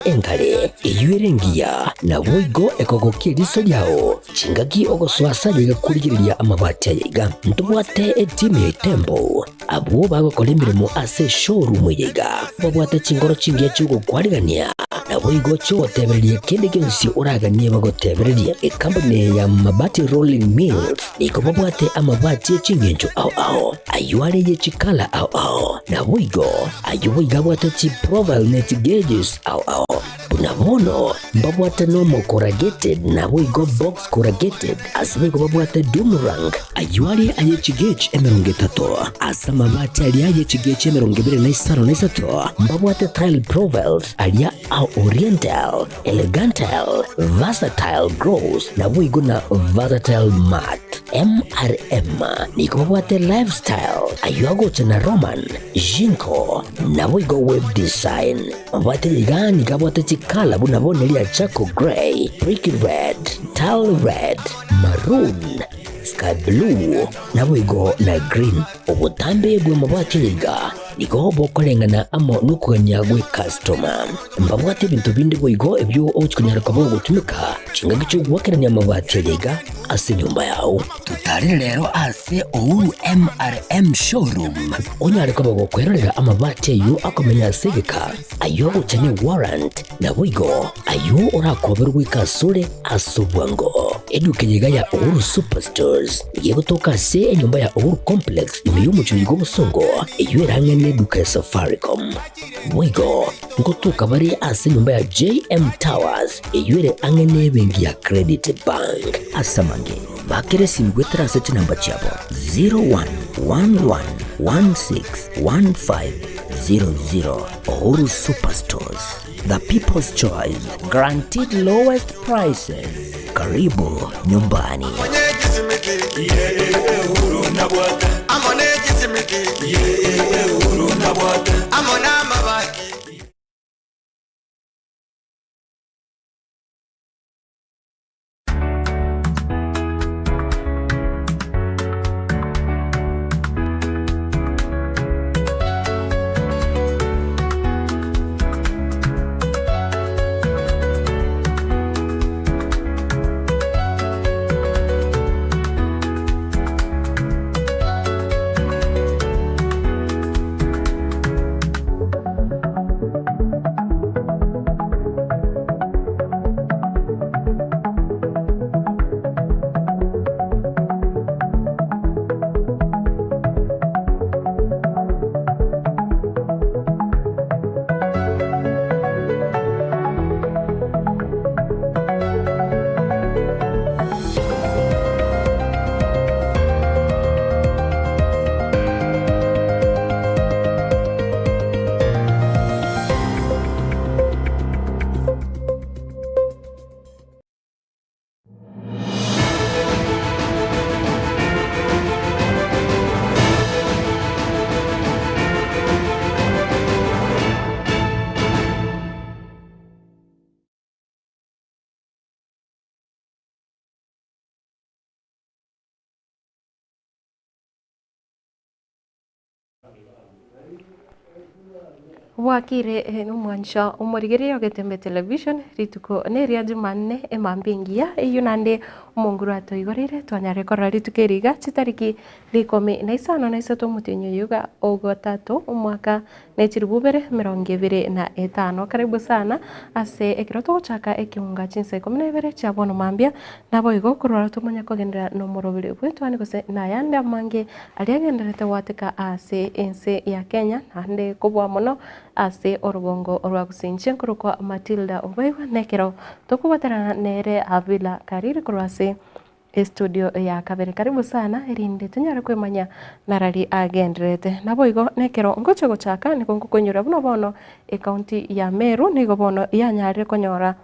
Engare eyio ere engiya, naboigo ekogokia eriso riao chingaki ogosoa ase aye korigereria amabati aye iga. Ntobwate etimu ya Itembo, abwo bagokora emeremo ase eshowroom eye iga, babwate chingoro chingiya chi'ogokwarigania, naboigo chi'ogotebereria kende gionsi oraganie bagotebererie. Ekampuni eye ya Mabati Rolling Mills nigo babwate amabati e chingencho ao ao, ayio are ye chikala ao ao, naboigo Ayio boigo abwate chiprofile ne chigeges ao ao. Buna bono mbabwate normal corrugated naboigo box corrugated, ase boigo babwate doom rank. Ayio are aye chigauge 30, ase amabati aria aye chigauge 25 mbabwate tile profiles aria a oriental, elegantile, versatile gloss naboigo na versatile matte. MRM nigo babwate lifestyle ayio agocha na Roman, Jinko, naboigo web design. Mabwate iga nigo abwate chikala buna bono eria charcoal grey, brick red, tile red, maroon, sky blue, naboigo na green. Obotambe bw'amabati aya iga nigo bokoreng'ana amo nokogania gw'ekastoma. Mbabwate ebinto binde boigo ebio ogochia konyara koba ogotumeka chingaki chi'ogoakerania amabati aya iga ase enyomba yao. Totarere rero ase Uhuru MRM Showroom onyare koba gokwerorera amabati ayio akomenya ase egeka, ayio agocha ne warrant, naboigo ayio orakoberwe goika asore ase obwango. Eduka eye iga ya Uhuru Superstores nigo egotoka ase enyomba ya Uhuru Complex ime y'omochie oyo bw'obosongo eyio ere ang'e neduka ya Safaricom. Boigo ngotoka bare ase enyomba ya JM Towers eyio ere ang'e nebenki ya Credit Bank. Ase amange, bakera esimi goetera ase chinamba chiabo 0111161500. Uhuru Superstores, the people's choice, guaranteed lowest prices. Karibu nyumbani. Bwakire nomwancha omorigereria ogetembe television rituko neria jumanne emambia engiya eyio naende omonguru atoigoreire twanyare korora rituko eri iga chitariki rikomi na isano na isato omotienyi oyo iga ogatato omwaka ne chilifu ibere emerongo ebere na etano. Karibu sana ase ekero togochaka ekeunga chinsa ikomi na ibere chia bono mambia Naboigo korwa tomanye kogenderera nomoroberi bw'etuani gose nayande amange aria agendererete goateka ase ense ya Kenya naende kobua mono ase orogongo rwa Gusii. Inche nkorokwa Matilda Obaigwa nekero tokobaterana nere Havila Kariri korwa ase estudio ya kabere. Karibu sana erinde tonyare kwemanya narari agendererete. Naboigo nekero ngochia gochaka nigo ngokoinyora buna bono ecounty ya Meru nigo bono yanyarire konyora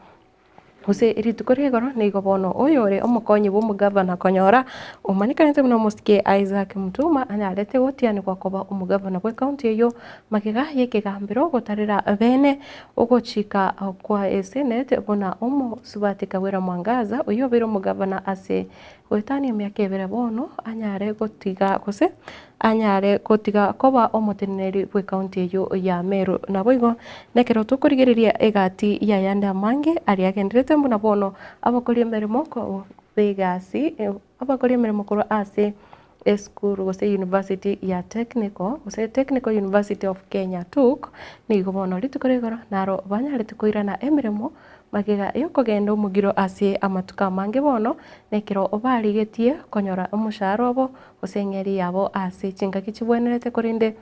Gose rituko ria igoro nigo bono oyore omokonyi bw'omogavana konyora omanyekanete buna omosike Isaac Mutuma anyarete gotianigwa koba omogavana bw'ecounty eyio magega y'ekegambero gotarera bene ogochika kwa esenate buna omosubati Kawira Mwangaza oyio obeire omogavana ase goetania emiaka ebere bono anyare gotiga gose. anyare gotiga koba omoteneneri bw'ekaunti eyio ya Meru. Naboigo nekero tokorigereria egati y'ayande amange aria agenderete buna bono abakori emeremo b'egasi abakori emeremo korwa ase esukuru gose university ya Technical gose Technical University of Kenya TUK, nigo bono rituko ria igoro naro banyarete koirana emeremo magega yokogenda omogiro ase amatuko amange bono nekero barigetie konyora omoshahara obo gose eng'eri yabo ase chingaki chibwenerete korende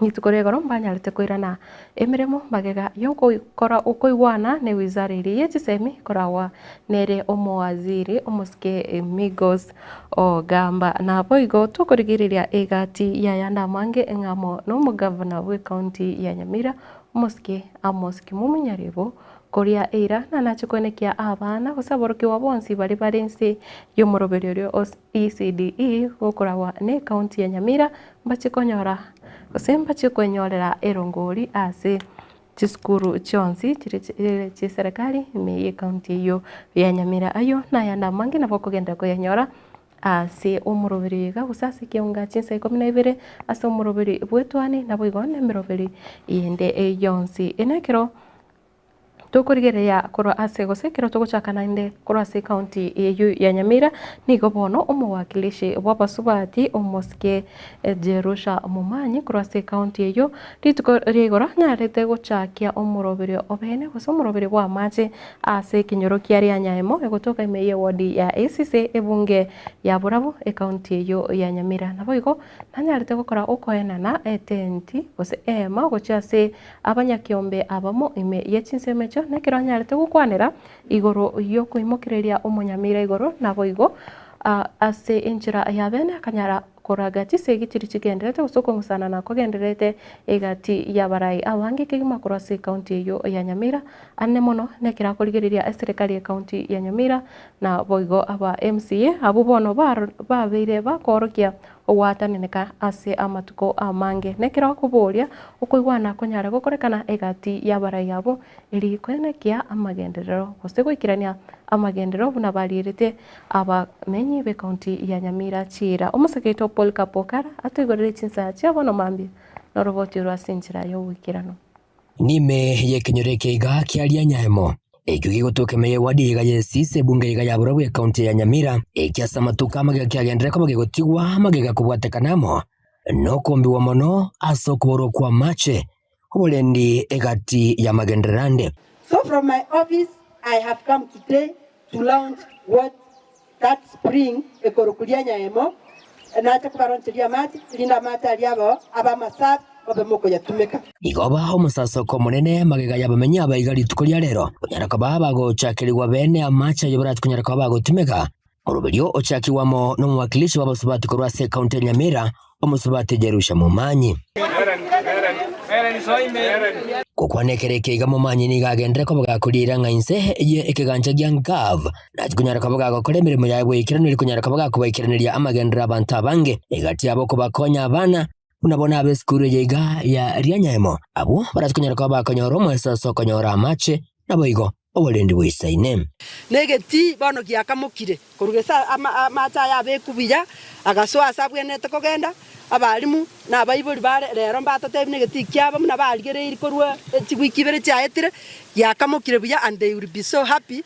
rituko ria igoro mbanyarete koirana emeremo magega yokora okoigwana na ewizara eria ya chisemi koragwa nere omowaziri omosike Migos Ogamba. Naboigo tokorigereria egati y'ayande amange ng'amo na omogavana bw'ecounty ya Nyamira omosike Amos Kimumu Nyaribo koria eira nanache koenekia abana gose aborokigwa bonsi bari bare nse y'omoroberi oria o ECDE gokoragwa na ecounty ya Nyamira mbache konyora gose mbache kwenyorera erongori ase chisukuru chionsi chiri chi'eserekari ime y'ecounty eyio ya Nyamira. Ayio nayande amange nabo okogenda koyanyora ase omoroberi iga gose ase ekeunga chinsa ikomi na ibere ase omoroberi bw'etwani naboigo na emeroberi yende yonsi. Ene ekero tokorigereria korwa ase gose ekero togochaka naende korwa ase ecounty eyio ya Nyamira nigo bono omowakilishi bw'abasubati omosike Jerusha Momanyi korwa ase ecounty eyio rituko ria igoro anyarete gochakia omoroberi obene gose omoroberi bwa amache ase ekenyoro kia Rianyaemo egotoka ime y'eward ya Esise ebunge ya Borabu ecounty eyio ya Nyamira. Naboigo nanyarete gokora okoenana etenti gose ehema gochia ase abanyakiombe abamo ime ye chinsemo echio nekero anyarete gokwanera igoro yokoimokereria omonyamira igoro naboigo ase enchera ya bene akanyara koraga chisegi chiri chigenderete gose okong'usana na kogendererete egati y'abarai abange kegima korwa ase ecounty eyio ya Nyamira ane mono nekero akorigereria eserekari y'ecounty ya Nyamira na boigo aba MCA abwo bono babeire bakoorokia ogwataneneka ase amatuko amange nekero akoboria okoigwana konyare gokorekana egati y'abarai abo eri koenekia amagenderero gose goikerania amagenderero buna barierete abamenyi b'ecounty ya Nyamira chira. Omoseketo Paul Kapokara atoigorere chinsa chia bono mambia noroboti rwa ase enchera y'ogoikeranu. Nime y'ekenyoro eke iga kia Rianyaemo ekio gegotoka ime y'eward iga y'Esise ebunge iga ya Borabu ecounty ya Nyamira eki ase amatuko amagega kiagenderere koba gegotigwa amagega kobwatekana amo nokoombiwa mono ase okoborwa kwa amache oborendi egati y'amagenderero ande. So from my office, I have come today to launch what that spring ekorokuria nyaemo nacha kubaroncheria amache rinda amache aria abo abamasafi babe mokoyatumeka. Igoba omosasoko omonene magega y'abamenyi abaiga rituko ria rero konyara koba bagochakerigwa bene amache ayo barati konyara koba bagotumeka oroberio ochakiwamo n'omowakilishi w'abasubati korwa ase ekaunti ya Nyamira omusubati Jerusha Momanyi. Gokwanekera ekeiga Momanyi nigo agendere koba gakorira ng'a inse ye ekegancha gia Ngav nachi konyara koba gagokora emeremo yaye bweikeraneri konyara koba gakobaikeraneria amagendero abanto abange egati yabo kobakonya abana buna bono abe esukuru eye iga ya Rianyaemo abwo barachi konyara koba bakonyora omoeso ase okonyora amache naboigo oborendi bwaisaine. Negeti bono giakamokire korugesa amache aya abeku buya agasoa ase abwenerete kogenda abarimu na abaibori bare rero mbatotebi negeti kiabo buna barigereiri korwa chiwiki ibere chiaetire giakamokire buya and they will be so happy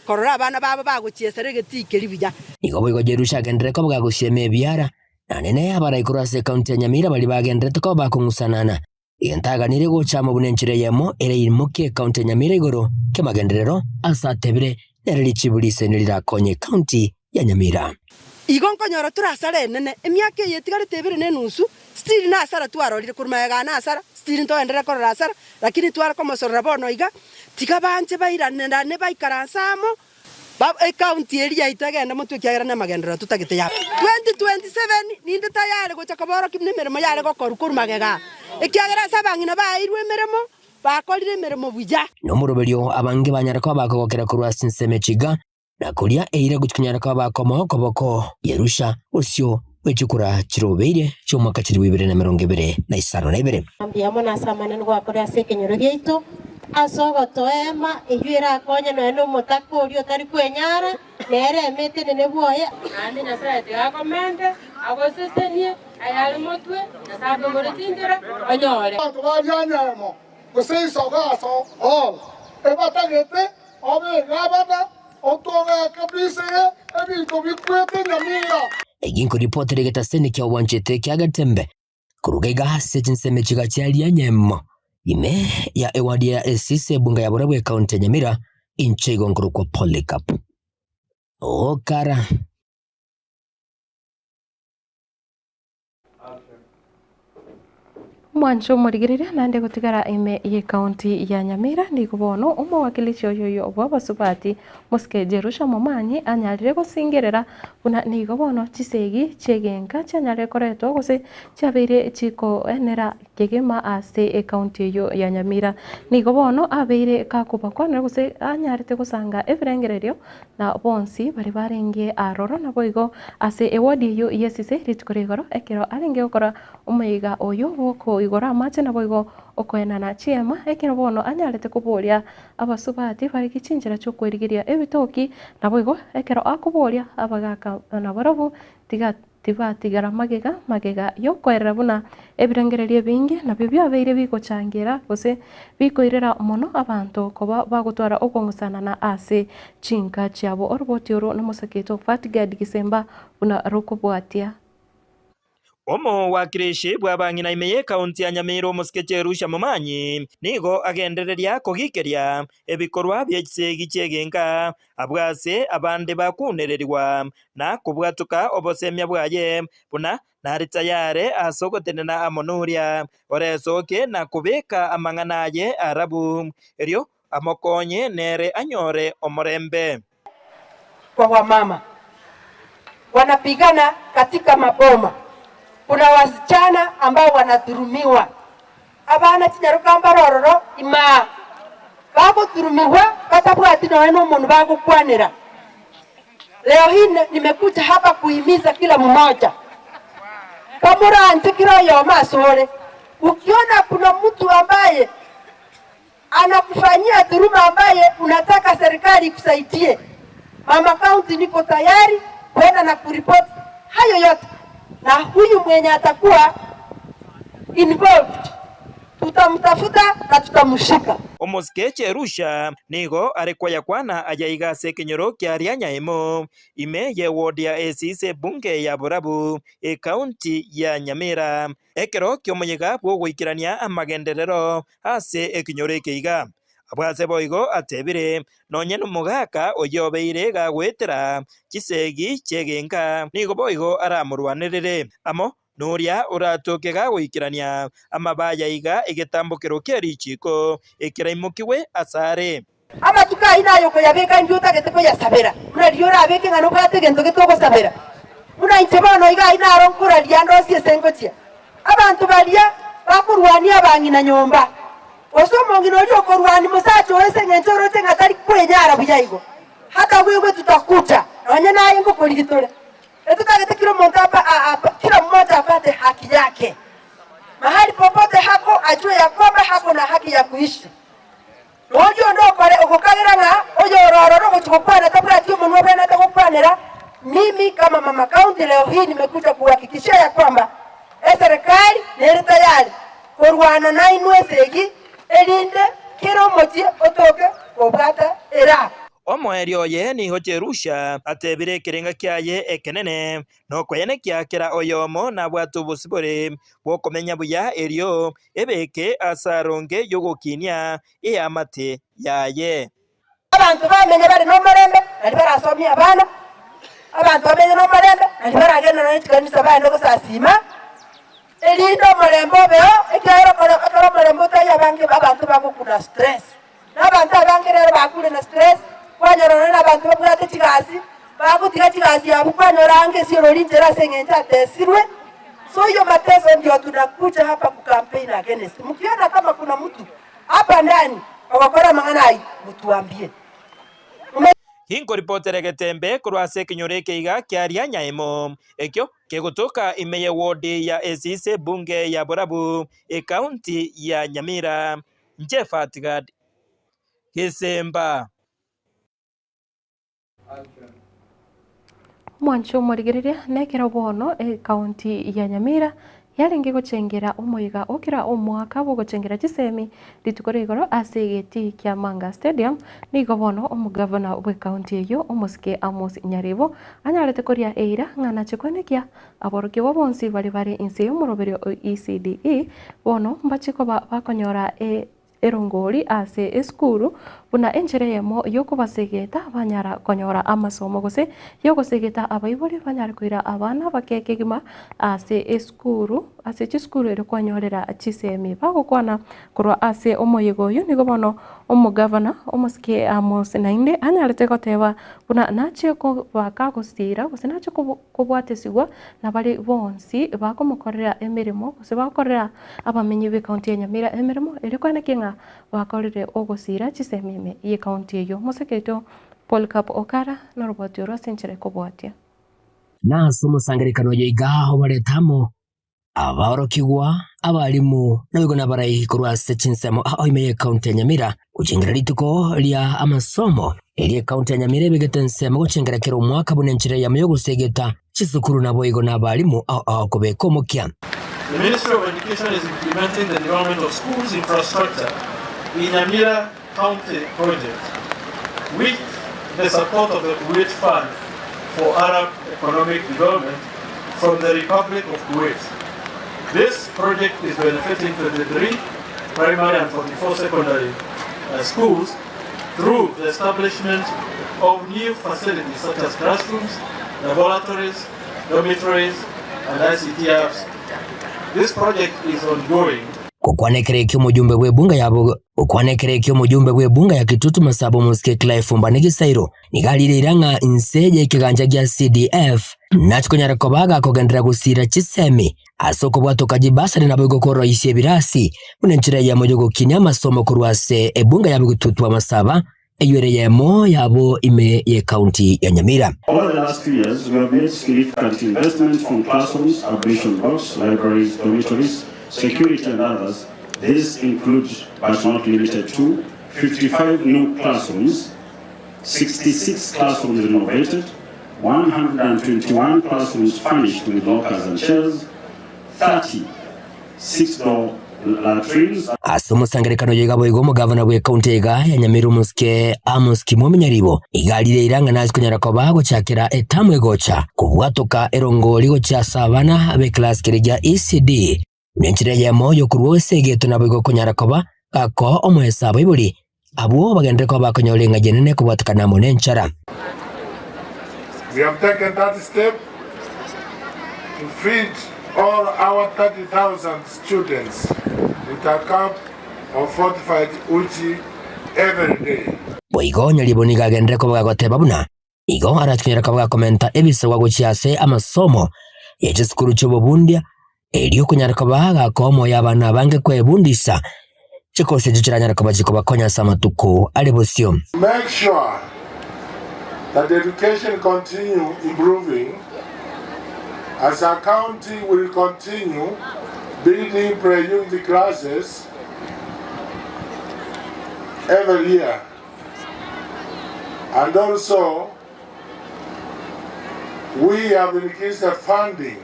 korora abana babo bagochiesera egeti keri buya. Igo boigo Jerusha agenderere koba gagosiema ebiara na nene abarai korwa ase ekaunti ya Nyamira baria bagenderete koba bakong'usanana egentaganire gochama buna enchera eyemo ere imokie ekaunti ya Nyamira igoro kemagenderero ase atebire nere richibu risaine rirakonye ekaunti ya Nyamira. Igo nkonyora tore asara enene emiaka eye etigarete ebere na enusu still na asara twarorire korwa magega na asara still ntoenderere korora asara lakini tware komosorora bono iga tiga banche bairanerane baikaranse amo ecounty eri yaito egende motwe ekiagera na amagenderero totagete ya 2027 ninde tayari gocha koborokia buna emeremo yare gokorwa korwa magega ekiagera ase abang'ina baeirwe emeremo bakorire emeremo buya. Nomoroberio abange banyara koba bakogokera korwa ase ensemo echiga na koria eira gochia konyara koba bakomoa okoboko Yerusha osio bw'echikura chirobeire chi'omwaka chilifu ibere na emerongo ebere na isano na ibere. Mbuya mono ase amanene gwakore ase ekenyoro giaito ase ogotoema eyio erakonye nonya na omotaka oria otari kwenyara nere emete enene bwoye. Naende Nyasae tiga akomente. Agosesenie ayare motwe, Nyasae akoigore chinchera onyore. Abanto baria nyemo, gose isogaso hall, ebatagete obe egavana, otogeke bisege ebinto bikwete nyamira. Eki nkoripotera egetaseni kia obwanchete kia Getembe koruga iga ase chinsemo chiga chiaria nyemo ime ya ewadi ya Esisi ebunga ya Borabu ekaunti ya Nyamira inche igo nkorokwa Polycarp Okara. Omwancho omorigereria naende gotigara ime y'ecounty ya Nyamira nigo bono omowakilishi oyoyo bw'abasubati Mosike Jerusha Momanyi anyarire gosingerera buna nigo bono chisegi chi'egenka chianyarire koretwa gose chiabeire chikoenera kegima ase ecounty eyio ya Nyamira. Nigo bono abeire kakobakwanera gose anyarete gosanga ebirengererio Na bonsi baria barenge aroro naboigo ase ewodi eyio y'esise rituko ria igoro, ekero arenge gokora omoyega oyo bw'okoigora amache naboigo okoenana chiema, ekero bono anyarete koboria abasubati barigie chinchera chi'okwerigeria ebitoki, naboigo ekero akoboria abagaaka nabarabwo tiga Tibatigara magega magega y'okoerera buna ebirengererio ebinge nabio biabeire bigochangera gose bikoirera mono abanto koba bagotwara okong'usanana ase chinka chiabo. Oroboti oro nomosaketo Fatgad Gisemba buna rokobwatia. Omowakilishi bw'abang'ina ime y'ekaunti ya Nyamira omosike Jerusha Momanyi nigo agendereria kogikeria ebikorwa bie chisegi chi'egenka abwo ase abande bakunererigwa na kobwatoka obosemia bwaye, buna nare tayare ase ogotenena amo noria oresoke na kobeka amang'ana aye arabu, erio amokonye nere anyore omorembe. Kwa wamama wanapigana katika maboma, kuna wasichana ambao wanadhulumiwa, abana chinyaroka mbare ororo imaa, bagothurumigwa batabwati nonya nomonto bagokwanera. Leo hii nimekuja hapa kuhimiza kila mmoja, kamoranche kila oyomo asore, ukiona kuna mtu ambaye anakufanyia dhuluma ambaye unataka serikali ikusaidie, Mama County niko tayari kwenda na kuripoti hayo yote, na huyu mwenye atakuwa involved tutamtafuta na tutamshika. Omosike Cherusha nigo are koyakwana ayaiga ase ekenyoro kia Nyaemo, ime y'eward ya Esise ebunge ya Borabu, ekaunti ya Nyamira, ekero ki'omoyega bw'ogoikerania amagenderero ase ekenyoro eke iga. Abwo ase boigo atebire, Nonye nomogaka oyio obeire gagoetera chisegi chi'egenka, nigo boigo aramorwanerere amo noria oratoke gagoikerania amabaya iga egetambokero kie richiiko ekeraimokigwe asare. Amatuko ayio nayokoyabeka inki otagete koyasabera, buna riria orabeke ng'a nobwate egento gete ogosabera. Buna inche bono iga ayio naro nkoraria ndosie ase ngochia. Abanto baria bakorwania abang'ina nyomba, gose omong'ina oria okorwania mosacha oye ase engencho oroche ng'a tari kwenyara buya igo, hata wewe tutakucha, nonye naye ngokorigia tore. Etotagete kila omonto apa, a, apa, kila mmoja apate haki yake. Mahali popote hako ajue ya kwamba hako na haki ya kuishi. Na oria onde okore ogokagera ng'a oyore ororo ogochia gokwana tabwati omonwa obwenerete gokwanera, mimi kama mama county leo hii nimekuja kuhakikishia ya kwamba eserekari nere tayari korwana nainwe esegi erinde kera omochie otoke kobwata eraha. Omoerio oye nigo Jerusha atebire ekerenga kiaye ekenene, nokoenekia kera oyomo nabwate obosibore bw'okomenya buya erio ebeke ase aronge y'ogokinia eamate yaye. Abanto bamenye bare nomorembe, nario barasomie abana, abanto bamenye nomorembe, nario baragende nonya chikanisa baende gosasiima, erinde omorembe obeo, ekiagera ekero ekero omorembe otaiyo abange abanto bagokuna stress. Na abanto abange rero bakure na stress, kwanyora nonya na abanto babwate chigasi, bagotiga chigasi abwo kwanyora ange esiorori inchera ase eng'encho atesirwe. So hiyo mateso ndio tunakuja hapa ku campaign against. Mkiona kama kuna mtu hapa ndani ogokora amang'ana ayio, mutuambie. Ginkoripotere egetembe korwa ase ekenyoro eke iga kiaria Nyaemo, ekio kegotoka ime y'ewodi ya Esise ebunge ya Borabu, ekaunti ya Nyamira. Inche Fatgad Gesemba. Omwancho omorigereria nekero bono ekaunti ya Nyamira yarenge gochengera omoyega o kera omwaka bwogochengera chisemi rituko ria igoro ase egetii kia Manga Stadium, nigo bono omogavana bw'ekaunti eyio omosike Amos Nyaribo anyarete koria eira ng'a nache koenekia aborokigwa bonsi baria bare inse y'omoroberio o ECDE bono mbache koba bakonyora erongori ase esukuru buna enchera eyemo y'okobasegeta banyara konyora amasomo gose y'ogosegeta abaibori banyare koira abana bake kegima ase esukuru ase chisukuru erio kwanyorera chisemi. Bagokwana korwa ase omoyega oyio nigo bono omogavana omosike Amos naende anyarete goteba buna nachie koba kagosira gose nachie kobwatesigwa nabare bonsi bakomokorera emeremo gose bagokorera Abamenyi b'ekaunti ya Nyamira emeremo eria koenekia ng'a bakorire ogosiira chisemi ime y'ekaunti eyio. Moseke oito Polycarp Okara norobwati orwo ase enchera ekobwatia. Na ase omosangererekano oyo iga obarete amo abaorokigwa, abalimu, naboigo nabarai korwa ase chinsemo ao ime y'ekaunti ya Nyamira gochengera rituko ria amasomo erio ekaunti ya Nyamira ebegete ensemo gochengera kera omwaka buna enchera eyemo y'ogosegeta Chisukuru naboigo nabarimu ao ao kobeka omokia. The Ministry of Education is implementing the development of schools infrastructure in Nyamira County project with the support of the Kuwait Fund for Arab Economic Development from the Republic of Kuwait. This project is benefiting 23 primary and 44 secondary uh, schools through the establishment of new facilities such as classrooms, laboratories, dormitories, and ICT apps. This project is ongoing. Gokwana ekero ekio omojumbe bw'ebunga ya Gokwana ekero ekio omojumbe bw'ebunga ya Kitutu Masaba omosike Clive Mbane Gisairo nigo arire eira ng'a inse y'ekegancha gia CDF nachi konyara koba gakogenderera gosiira chisemi ase okobwatoka chibasari naboigo koroisia ebirasi buna enchera eyemo y'ogokinia amasomo korwa ase ebunga ya Bigitutu Amasaba eyio ere eyemo yabo ime y'Ekaunti ya Nyamira. Over the last few years, we have made significant investments from classrooms, ablution blocks, libraries, dormitories, security and others. These include, but not limited to, 55 new classrooms, 66 classrooms renovated, 121 classrooms furnished with lockers and chairs, 30 six-door latrines. Ase omosangererekano oyo iga boigo omogavana bw'ekaunti iga ya Nyamira omosike Amos Kimwami Nyaribo iga arire eira ng'a nase konyara koba gochakera etamu egocha kobwatoka erongori gochia ase abana b'ekelasi keria gia ECD Nenchera eyemo y'okorua esegeto naboigo konyara koba gakoa omoeso abaibori, abwo bagenderere koba bakonyora eng'aji enene kobwatekana amo nenchara. We have taken that step to feed all our 30,000 students with a cup of fortified uji every day. Boigo Nyaribo nigo agenderere koba gagoteba buna igo arachikonyora koba gakomenta ebisegwa gochia ase amasomo ye chisukuru chi'obobundia, erio konyara koba gakoa omoyo abana abange kwebundisa chikosi echio chiranyare koba chikobakonya ase amatuko are bosio. Make sure that education continue improving as our county will continue building pre-unit classes every year. And also, we have increased the funding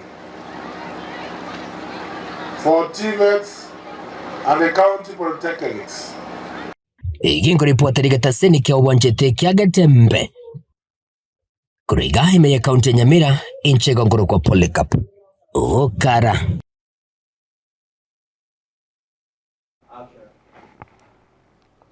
for TVETs and the county polytechnics. Eki nkoripota rigetaseni kia obwanchete kia Getembe korwa iga ime ye county ya Nyamira inche igo nkorokwa Polycarp Okara.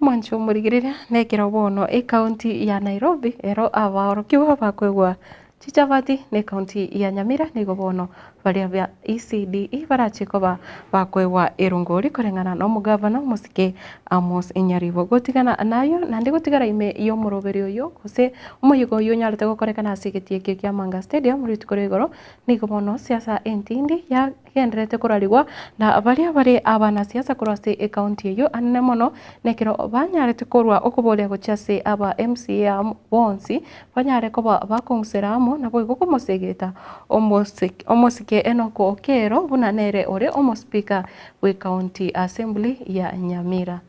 Mwanche omorigereria nekero bono ekaunti ya Nairobi ero abaorokigwa bakoegwa chichabati na ekaunti ya Nyamira nigo bono baria ba ECDE barache koba bakoegwa erongori koreng'ana na omogavana omosike Amos Nyaribo. Gotigana nayo naende gotigara ime y'omoroberi oyo gose omoyega oyio onyarete gokorekana ase egetii ekio kia Manga Stadium rituko ria igoro nigo bono siasa entindi ya Gendererete korarigwa na baria bare abanasiasa korwa ase ekaunti eyio anene mono, nekero banyarete korwa okoboria gochia ase aba MCA bonsi banyare koba bakong'usera amo naboigo komosegeta omosike Enock Okello buna nere ore omospeaker bw'ecounty assembly ya Nyamira.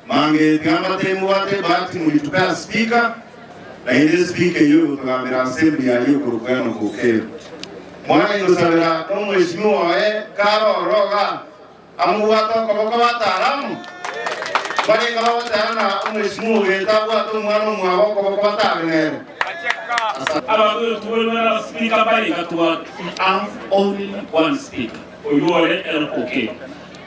Mange tiga mbatebie mbwate ebahati mulitupea speaker. Naende esipika eyio egotogambera assembly yaye ekorokwa Enock Okello. Mwana ingosabera nomweshimiwa oye kare ororo iga amobwate okoboko batare amo. Mbarenge bagoteba ng'a omweshimiwa ogete abwate omwana omwabo okoboko batare nere. Abanto tobori bare abasipika mbare iga twa we have only one speaker oywo ore Enock Okello.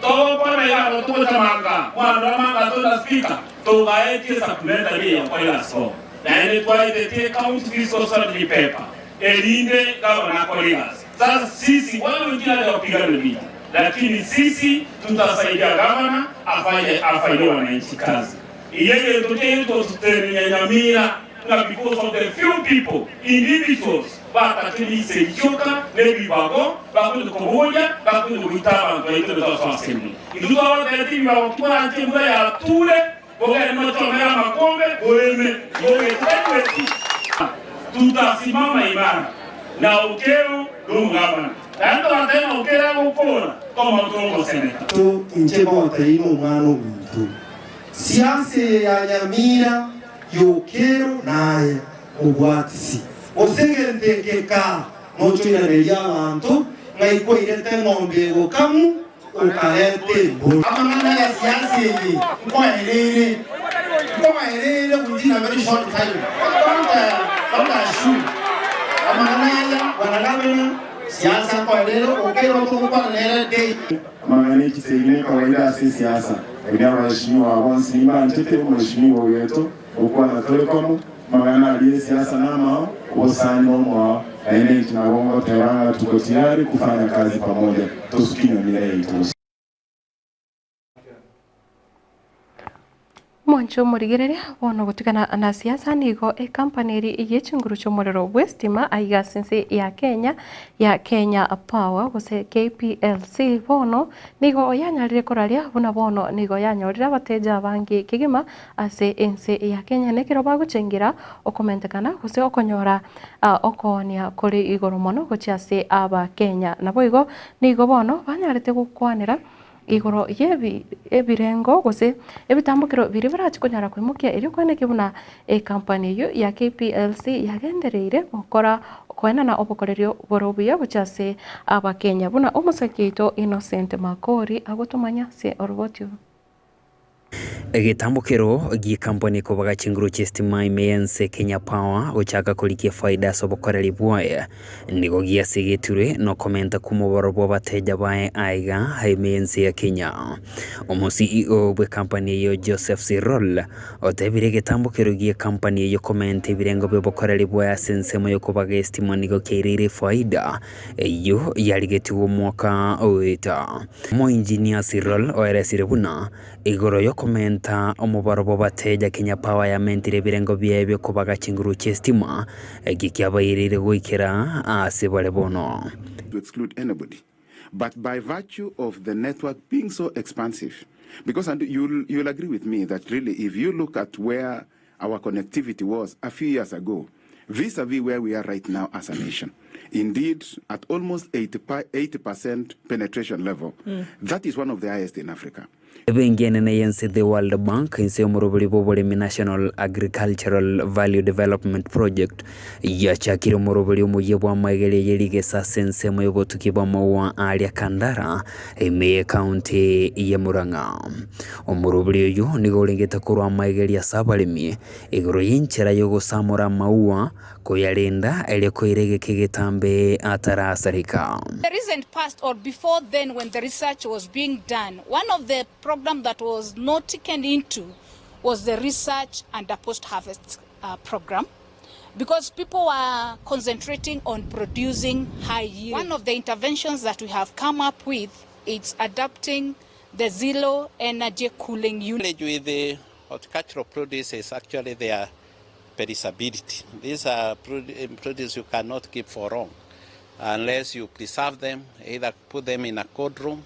Togokwana iga abo togocha manga mwarora manga tore na speaker togaetie supplementary eye okore asoo naende twaetetie county fiscal strategy paper erinde gavana akore egasi. Sasa sisi wale wengine hata wapigane vita lakini sisi tutasaidia gavana afanye afanyie wananchi kazi. Iga egento kiaito totenenia Nyamira ng'a because of the few people, individuals, batachire ise chioka na ebibago bakonye koboria bakonye goita abanto baito na tosoa assembly. Intwe twabatebetie ebibago twaranche embura yature bogende mochomere amakombe moreme mogetebeti. Tutasimama imara na Okello na omogabana naende togateba ng'a Okello agokora tomotora omoseneta. Inche motebi nomwana ominto. Siasa eye ya Nyamira y'Okello naye mobwatisi. Gose egento eke kaa nochoiraneria abanto ng'ai kwairete eng'ombe egokamu okareta embori. Amang'ana ya siasa eye nkoereire nkoereire within a very short time don't don't assume amang'ana aya bwana governor siasa nkoereire Okello togokwana nere day. Amang'ana e chisegi nekawaida ase esiasa, lakini abaheshimiwa aba bonsi nimbanchete omweshimiwa oyoeto gokwana tore komo, amang'ana aria esiasa namao, obosani nomwao, naende inche nabo ngoteba ng'a tuko tayari kufanya kazi pamoja tosuki Nyamira yaito. Mwanche omorigereria, bono gotigana na siasa nigo ecompany eri ye chinguru chi'omorero bw'estima aiga ase ense ya Kenya ya Kenya Power gose KPLC bono nigo yanyarire koraria buna bono nigo yanyorire abateja abange kegima ase ense ya Kenya nekero bagochengera okomentekana gose okonyora okoonia kore igoro mono gochia ase abakenya. Naboigo nigo bono banyarete gokwanera Igoro y'ebirengo gose ebitambokero biria barache konyara koimokia erio koeneke buna ekampani eyio ya KPLC yagendereire gokora koenana obokorerio bore obuya gochia ase Abakenya buna omosaki oito Innocent Makori agotomanya ase oroboti oru. Egetambokero gi'ekampani ekobaga chinguru chi'estima ime y'ense Kenya Power gochaka korigia efaida ase obokoreri bwaye Nigo giasigetirwe nokomenta kw'omobaro bw'abateja baye aiga ime y'ense ya Kenya. Omo CEO bw'ekampani eyio Joseph Sirol otebire egetambokero gi'ekampani eyio komenta ebirengo bi'obokoreri bwaye ase ensemo y'okobaga estima nigo kiaireire efaida eyio yarigetigwe omwaka oeta. Omoengineer Sirol oeresire buna igoro y'okomenta omobaro bw'abateja Kenya Power yamentire ebirengo biaye bi'okobaga chinguru chi'estima Eki kiabaireire goikera aase bare bono. to exclude anybody but by virtue of the network being so expansive because and you'll, you'll agree with me that really if you look at where our connectivity was a few years ago vis-a-vis where we are right now as a nation indeed at almost 80% penetration level that is one of the highest in Africa. Ebenki enene y'ense The World Bank inse y'omoroberi bw'oboremi National Agricultural Value Development Project yachakire omoroberi omoyia bw'amaigeria ye rigesa ase ensemo y'obotuki bw'amaua aaria Kandara ime y'ecounty ya Murang'a. Omoroberi oyio nigo orengete korwa amaigeria ase abaremi igoro y'enchera y'ogosamora amaua Koyarenda erio koira egeka egetambe atarasareka. The recent past or before then when the research was being done, one of the program that was not taken into was the research and the post-harvest program because people were concentrating on producing high yield. One of the interventions that we have come up with is adapting the zero energy cooling unit. With the horticultural produce is actually their perishability. These are produce you cannot keep for long unless you preserve them, either put them in a cold room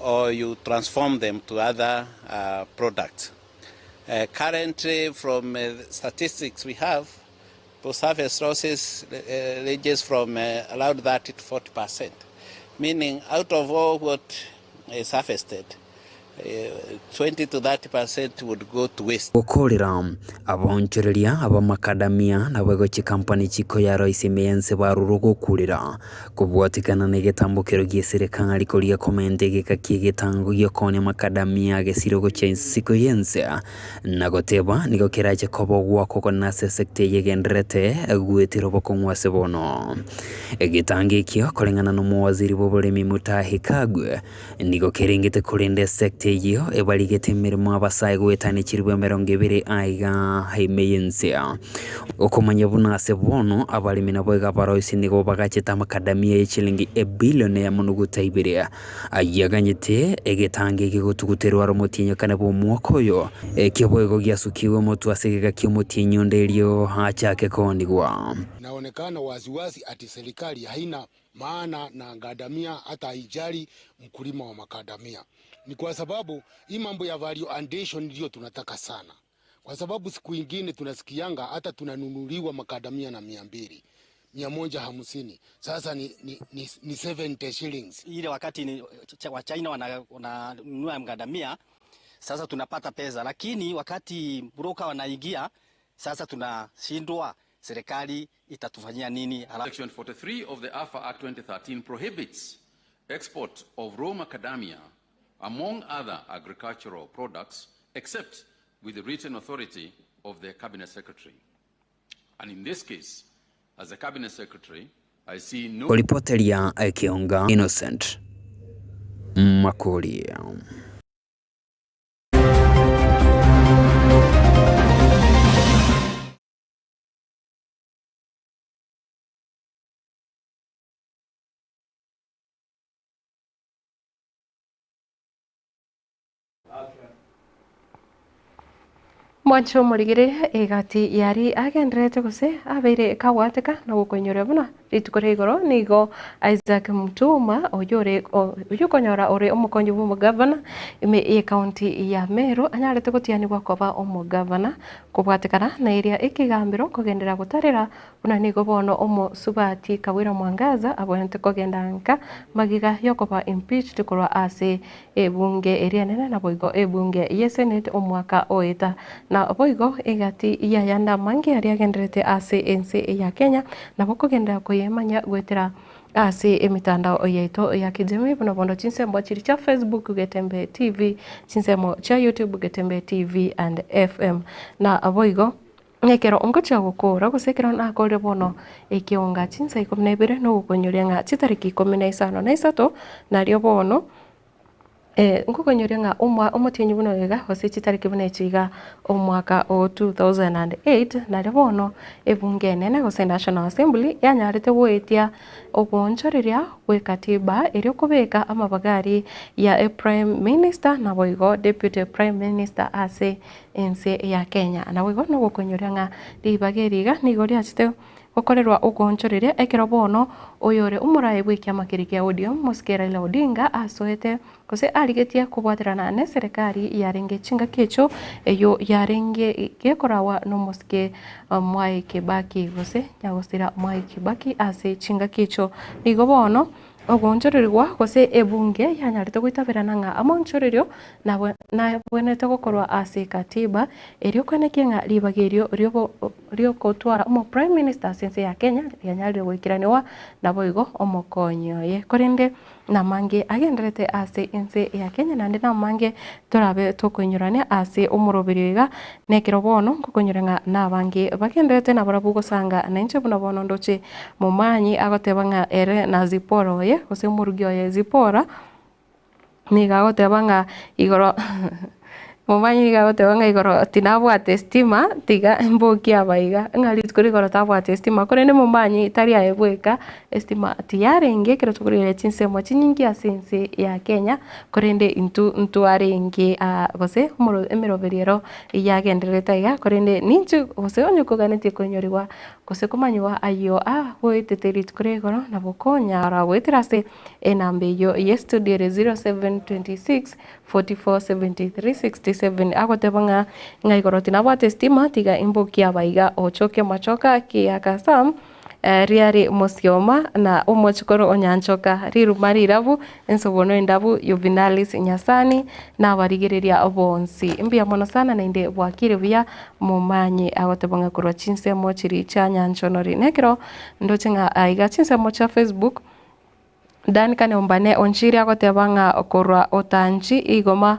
or you transform them to other uh, products. Uh, currently, from uh, statistics we have, post-harvest losses uh, ranges from uh, around 30 to 40 percent, meaning out of all what is harvested, 20 to 30 percent would go to waste. Gokorera abaonchoreria ab'amakadamia naboigo chikampani chikoyaroisia ime y'ense barure ogokurera kobwatikana negetambokero gi'eserekari koria komenta egeka ki'egetango gi'okoonia amakadamia agesire gochia isiko y'ense na goteba nigo kerache koba ogwakwa okonene ase esecta eye egendererete goetera obokong'u ase bono. Egetango ekio koreng'ana nomowaziri bw'oboremi Mutahi Kagwe Nigo kerengete korende esecta eyio ebarigete emeremo abasae goetania chiribu 20 aiga ime y'ense. Okomanya buna ase bono abaremi naboigo abaroisia nigo bagachete amakadamia ye chilingi ebilion eyemo nuguta ibere ayio aganyete egetango eke gotuguterwa aro omotienyi kane bw'omwaka oyo. Ekio boigo giasukigwe omotwe ase egeka ki'omotienyi onde erio achake koonigwa. Inaonekana waziwazi ati serikali haina maana na ngadamia hata haijali mkulima wa makadamia. Ni kwa sababu hii mambo ya value addition ndio tunataka sana, kwa sababu siku ingine tunasikianga hata tunanunuliwa makadamia na 200, 150, sasa ni 70 shillings. Ile wakati ni wa China wananunua mkadamia, sasa tunapata pesa, lakini wakati broker wanaingia sasa tunashindwa serikali itatufanyia nini? Section 43 of the AFA Act 2013 prohibits export of raw macadamia among other agricultural products except with the written authority of the cabinet secretary. And in this case, as the cabinet secretary, I see no Koripoteria Ekionga Innocent Makori. Mwanche omorigereria egati y'aria agendererete gose abeire kagwateka na gokoinyoria buna rituko ria igoro nigo Isaac Mutuma oyore oyokonyora ore omokonyi bw'omogavana ime y'ecounty ya Meru anyarete gotianigwa koba omogavana kobwatekana na eria ekegambero kogenderera gotarera buna nigo bono omosubati Kawira Mwangaza abwenerete kogenda nka magega yokoba impeached korwa ase Ebunge eria enene naboigo ebunge y'esenate omwaka oeta. Na boigo egati y'ayande amange aria agendererete ase ense ya Kenya nabo kogenderera koyemanya goetera ase emitandao yaito ya kijamii buna bono chinsemo chiria chia Facebook Getembe TV, chinsemo chia YouTube Getembe TV and FM. Na boigo ekero ngochia gokora gose ekero nakorire bono ekeonga chinsa ikomi na ibere nogokonyoria ng'a chitariki 15 na isato nario bono Nkokonyoria ng'a omwa omotienyi buna oyo iga, gose chitariki buna echi iga, omwaka o 2008, nario bono ebunge enene gose National Assembly yanyarete goetia ogoonchoreria gw'ekatiba erio kobeka amabaga aria ya Prime Minister naboigo Deputy Prime Minister ase ense ya Kenya. Naboigo nogokonyoria ng'a ribaga eri iga nigo riachete Gokorerwa ogoonchoreria ekero bono oyore omoraai bw'ekiama keria kia ODM, Mosike Raila Odinga asoete gose arigetie kobwaterana neserekari yarenge chingaki echio eyio yarenge gekorawa nomosike Mwai Kibaki gose nyagosira Mwai Kibaki ase chingaki echio. Nigo bono ogoonchorerigwa gose ebunge yanyarete goitaberana ng'a amaonchorerio nabwenerete gokorwa ase katiba erio koenekia ng'a ribaga erio ri'ogotwara omo prime minister ase ense ya Kenya rianyarire goikeranigwa naboigo omokonyi oye. Korende namange agendererete ase ense ya Kenya naende namange torabe tokoinyorania ase omoroberio iga nekero bono ngokonyora ng'a nabange bagendererete nabarabwo gosanga nainche buna bono ndoche Momanyi agoteba ng'a ere na Zipora oye gose omorugi oye Zipora Nigo agoteba ng'a igoro momanyi nigo agoteba ng'a igoro tinabwate estima tiga mbokie aba iga, ng'a rituko rigoro tabwate estima korende momanyi tari aye bweka, estima tiyarenge ekero tokorigereria chinsemo chinyinge ase ense ya Kenya, korende intwe ntwarenge gose omoro emeroberio ero yagendererete iga, korende ninche gose onye koganetie koinyorigwa gose komanyigwa ayio agoetete rituko ria igoro nabo okonyara goetera ase Enamba eyio y'estudio ere 0726 44 73 67 agoteba ng'a ng'a igoro tinabwate estima tiga imbokie aba iga ochoke machoka kiaka Sam. Riari Mosioma na omochokoro o Nyanchoka riruma rirabu ensobono endabu Yuvinalis Nyasani na abarigereria bonsi. Mbuya mono sana naende bwakire buya momanye agoteba ng'a korwa chinsemo chiria chia Nyanchonori. Nekero ndoche ng'a aiga chinsemo chia Facebook Dan Kaneombane Onchiri agoteba ng'a korwa Otanchi igoma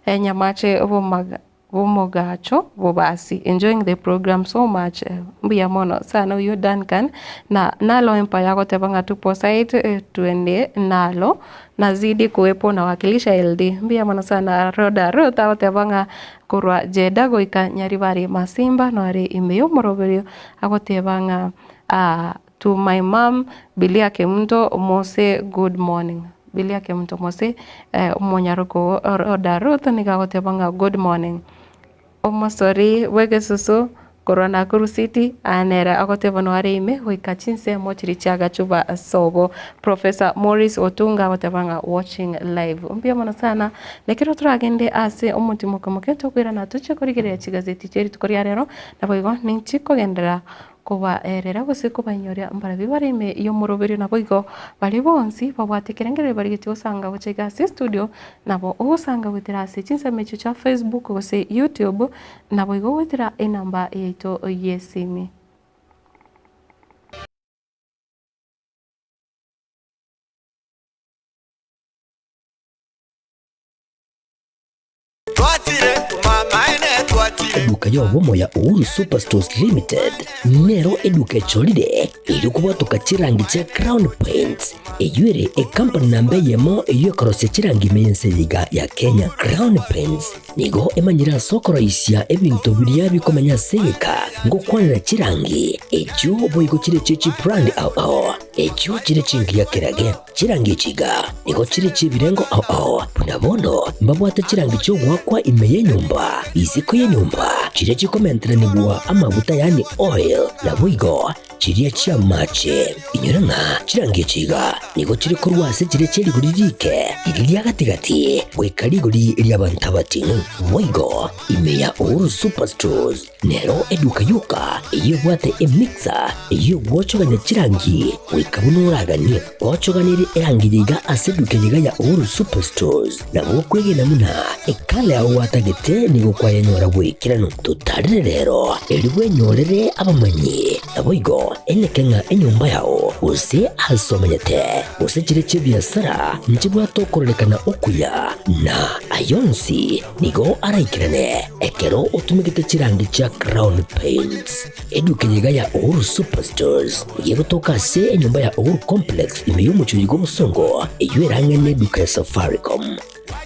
Nyamache bomaga Bomogacho bobasi. Enjoying the program so much mbuya mono sana oyio Duncan na nalo empire agoteba ng'a tupo side twende nalo nazidi kuwepo nawakilisha LD mbuya mono sana Rhoda Ruth agoteba ng'a korwa Jeddah goika Nyaribari Masimba noare ime yomoroberio agoteba ng'a To my mum Bilia Kemunto Mose good morning. Bilia Kemunto Mose omonyaroko Rhoda Ruth nigo agoteba ng'a good morning. Omosori bw'egesusu korwa Nakuru City aya nere agoteba noare ime goika chinsemo chiria chiagachuba sobo. Professor Maurice Otunga agoteba ng'a watching live. Mbuya mono sana nekero toragende ase omotimoke moke tokoirana tochie korigereria chigazeti chie rituko ria rero naboigo ninchi kogenderera Kobaerera gose kobainyoria mbarabwo bare ime y'omoroberio naboigo baria bonsi babwate ekerengererio barigetie gosanga gocha iga ase estudio nabo ogosanga goetera ase chinsemo echio chia Facebook gose YouTube naboigo goetera enamba yaito y'esimi. Eduka y'obomo ya Uhuru Superstores Limited nero eduka echorire erio kobwatoka chirangi chia Crown Paints eyio ere ekampani namba eyemo eyio ekorosia chirangi ime y'ense eye iga ya Kenya. Crown Paints nigo emanyire ase okoroisia ebinto biria bikomenya ase egeka ngokwanera chirangi echio boigo chire chie chibrand ao ao echio chire chingiya kerage. Chirangi echi iga nigo chire chi'ebirengo ao ao, buna bono mbabwate chirangi chi'ogoakwa ime y'enyomba, isiko y'enyomba, chiria chikomenteranigwa amaguta yaani oil, naboigo chiria chi'amache. Inyora ng'a chirangi echi iga nigo chire korwa ase chiria chie rigori riike, riria ria gati-gati, goika rigori ri'abanto abating'u. Boigo ime ya Uhuru Superstores Nero eduka yoka eyio ebwate emixer eyio egwochogania chirangi goika buna oraganie. Gochoganerie erangi yaiga ase eduka eyeiga ya Uhuru Superstores nabo okwegena buna ekala yao gwatagete nigo kwayenyora bw'ekeranu. Totarire rero erio bwenyorere abamanyi naboigo eneke ng'a enyomba yao gose ase omenyete gose chire chi'ebiasara nchibwate okororekana okuya na ayonsi Nigo araikerane ekero otumegete chirangi chia Crown Paints. Eduka eye iga ya Uhuru Superstores nigo egotoka ase enyomba ya Uhuru Complex ime y'omochie oyo bw'obosongo eyio erang'ane eduka ya Safaricom.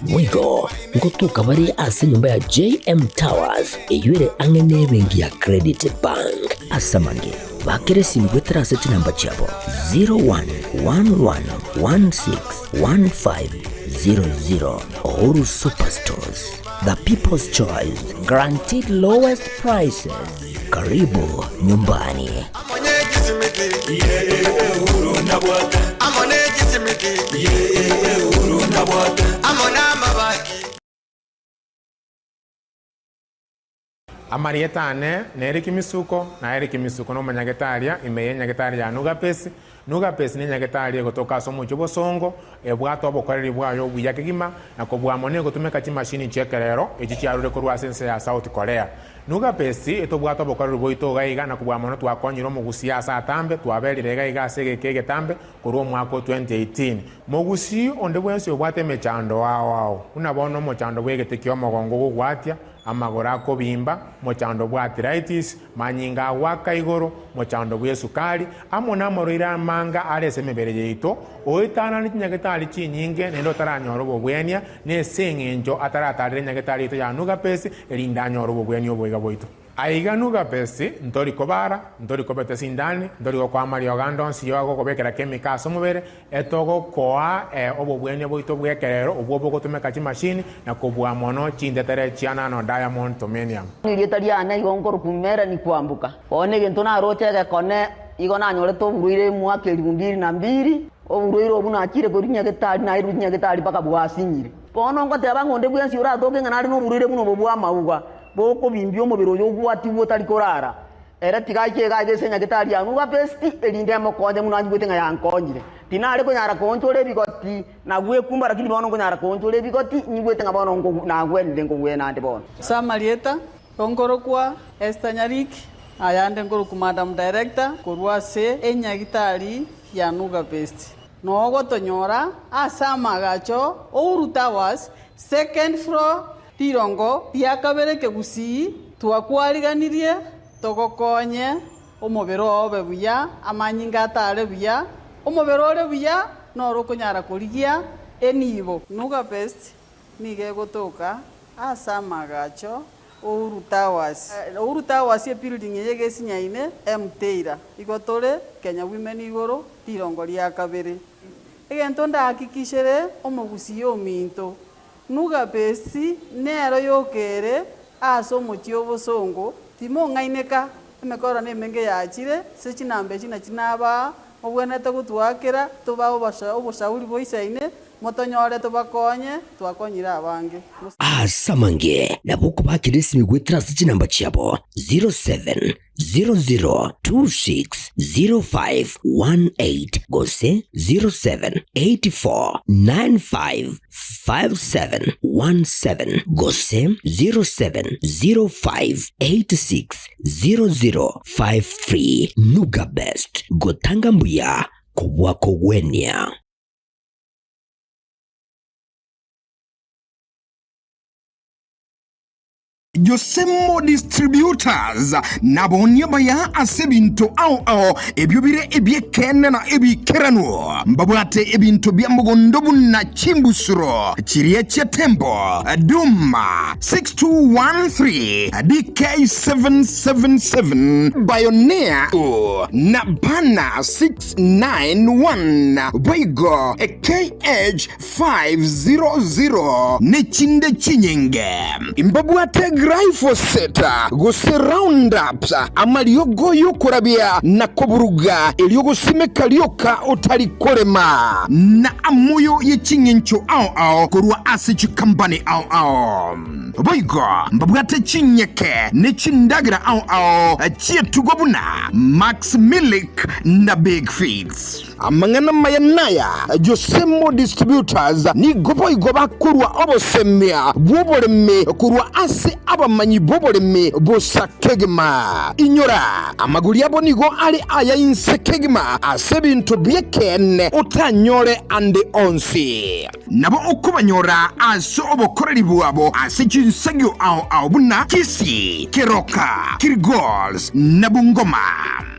Boigo ngotoka bare ase enyomba ya JM Towers eyio ere ang'e n'ebenki ya Credit Bank. Ase amange, bakera esimi goetera ase chinamba chiabo 0111161500. Uhuru Superstores, the people's choice, guaranteed lowest prices. Karibu nyumbani. Amarieta ane nere Kimisuko, na ere Kimisuko nomonyagetaria ime y'enyagetari ya Nugapesi. Nugapesi nenyagetari egotoka ase omochie obosongo, ebwate obokoreri bwaye obuya kegima, na kobua mono egotumeka chimashini chi'ekerero echi chiarure korwa ase ense ya South Korea. Nugapesi etobwate obokoreri bwaito iga iga na kobua mono twakonyire omogusii ase atambe, twaberire iga iga ase egeka egetambe korwa omwaka o 2018. Mogusii onde bwensi obwate emechando ao ao, buna bono omochando bw'egete ki'omogongo ogogwatia, Amagoro akobimba, mochando bw'arthritis, manyinga agoaka igoro, mochando bw'esukari, amo namarwaire amanga are ase emebere yaito, oetanane chinyagetari chinyinge naende otaranyora obobwenia, nese eng'encho ataratarera enyagetari yaito ya Nugapesi, erinde anyore obobwenia oboiga bwaito. Aiga Nugapesi, ntori kobara, ntori kobeta sindani, ntori gokoa amariogo ande onsi y'ogokobekera chemical ase omobere, Etogokoa obobwenia bwaito bw'ekerero obwo bogotumeka chimashini na kobua mono chintetere chia nano diamond tomenium. Erieta riane igo nkorokwa Melanie Kwamboka. Bono egento naroche egekone igo nanyorete oborwaire emwaka elifu mbili na mbili, oborwaire obwo nachire korwa nyagetari nairwe nyagetari mpaka bwasinyire. Bono ngoteba ng'a onde bwensi oratoke ng'a nare noborwaire buna obo bw'amauga, bokobimbia omobere oyo ogwatigwe otari korara. Ere tiga aike iga aige ase enyagetari ya Nuga Best, erinde emokonye buna anyigwete ng'a yankonyire. Tinare konyara koonchora ebigoti na gwekumba, lakini bono nkonyara koonchora ebigoti, nyigwete ng'a bono nagwenire nkogwena ande bono. Ase amarieta, nkorokwa Esther Nyariki, ayande nkorokwa Madam Director korwa ase enyagitari ya Nuga Best. Nogotonyora ase amagacho Uhuru Towers, second floor, Rirongo ria kabere kegusii, twakwariganirie togokonye omobere oo obe buya, amanyinga atare buya, omobere ore buya noro okonyara korigia enibo. Nuga Best nigo egotoka ase amagacho Uhuru Towers. Uhuru Towers ebuilding eye egesinyaine M Taylor. Igo tore Kenya Women igoro rirongo ria kabere. Egento ndahakikishere omogusii ominto, Nuga Best nero yokere ase omochie obosongo, timong'aineka, emekoro nemenge yachire, ase chinamba echi nachi nabaa, mobwenerete gotwakera, tobae oboshauri boisaine, motonyore tobakonye, twakonyire abange. Ase amange nabo okobakera esimi goetera ase chinamba chiabo 0700260518 gose 0784955717 gose 0705860053. Nuga Best, gotanga mbuya kobua kogwenia. Josemo Distributors nabaonia abaya ase ebinto ao ao ebio bire ebi'ekeene na ebiikeranu. Mbabwate ebinto bia mogondo buna chimbusuro chiria chia Tembo, Duma, 6213, DK777, Bioneer na Bana 691, boigo KH 500 ne chinde chinyinge. Mbabwate glyphosate gose Roundup, amariogo y'okorabia na koburuga erio gosimeka rioka otari korema, na amoyo ye ching'encho ao ao korwa ase chikambani ao ao. Boigo mbabwate chinyeke ne chindagera ao ao chi'etugo buna Max Milk na Big Feeds. Amang'ana amaya naya, Josemo Distributors nigo boigo bakorua obosemia bw'oboremi korwa ase abamanyi b'oboremi bosa kegima. Inyora, amagori abo nigo are aya inse kegima ase ebinto bi'ekeene otanyore ande onsi. Nabo okobanyora ase obokoreri bwabo ase chinsagio ao ao buna Kisii, Keroka, Kilgoris na Bungoma.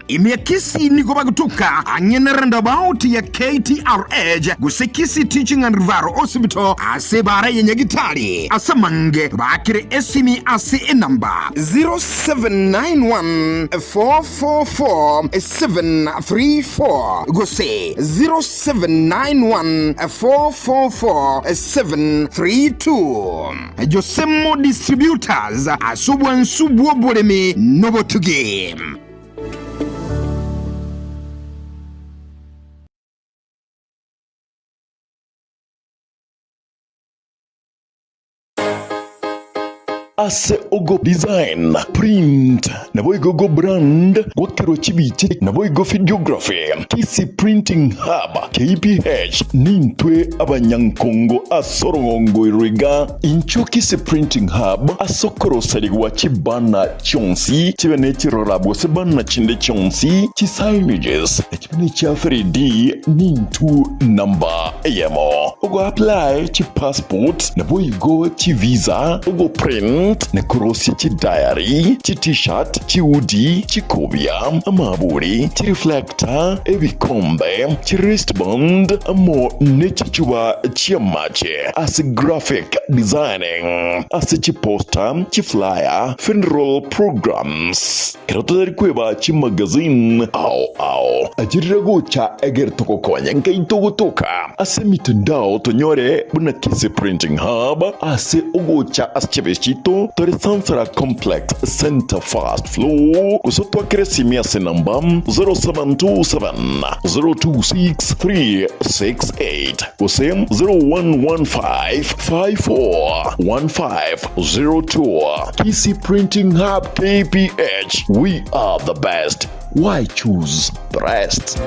Ime ya Kisii nigo bagotoka ang'e na roundabout ya KTRH gose Kisii Teaching and Referral Hospital ase ebara ya Nyagitari. Ase amange baakere esimi ase enamba 0791 444 734 gose 0791 444 732. Josemo Distributors ase obwansu bw'oboremi nobotugi. Ase ogo design, print, naboigo go brand, gwakerwa chibicha naboigo videography, Kisii Printing Hub, KPH, nintwe abanyankongo ase orogongo ero iga. Inchuo Kisii Printing Hub ase okoroserigwa chibanner chionsi, chibe ne chirora gose banner chinde chionsi, chisignages, chibe ne chia 3D, nintu namba eyemo. Ogo apply chipassport naboigo chivisa, ogo print na korosia chidiary, chi t-shirt, chihoodie, chikobia, amaburi, chireflector, ebikombe, chiwristband amo ne chichuba chi'amache ase graphic designing, ase chiposter, chiflyer, funeral programs. Ekero totari kweba chimagazine ao ao, achirire gocha egere togokonye nkaito gotoka ase emitandao tonyore buna Kisii Printing Hub ase ogocha ase chiabesi chiaito. Bosongo tore Sansara Complex Centre First Floor gose otwakere esimi ase enamba 0727 026 368 gose 0115 54 1502. Kisii Printing Hub KPH, we are the best, why choose the rest?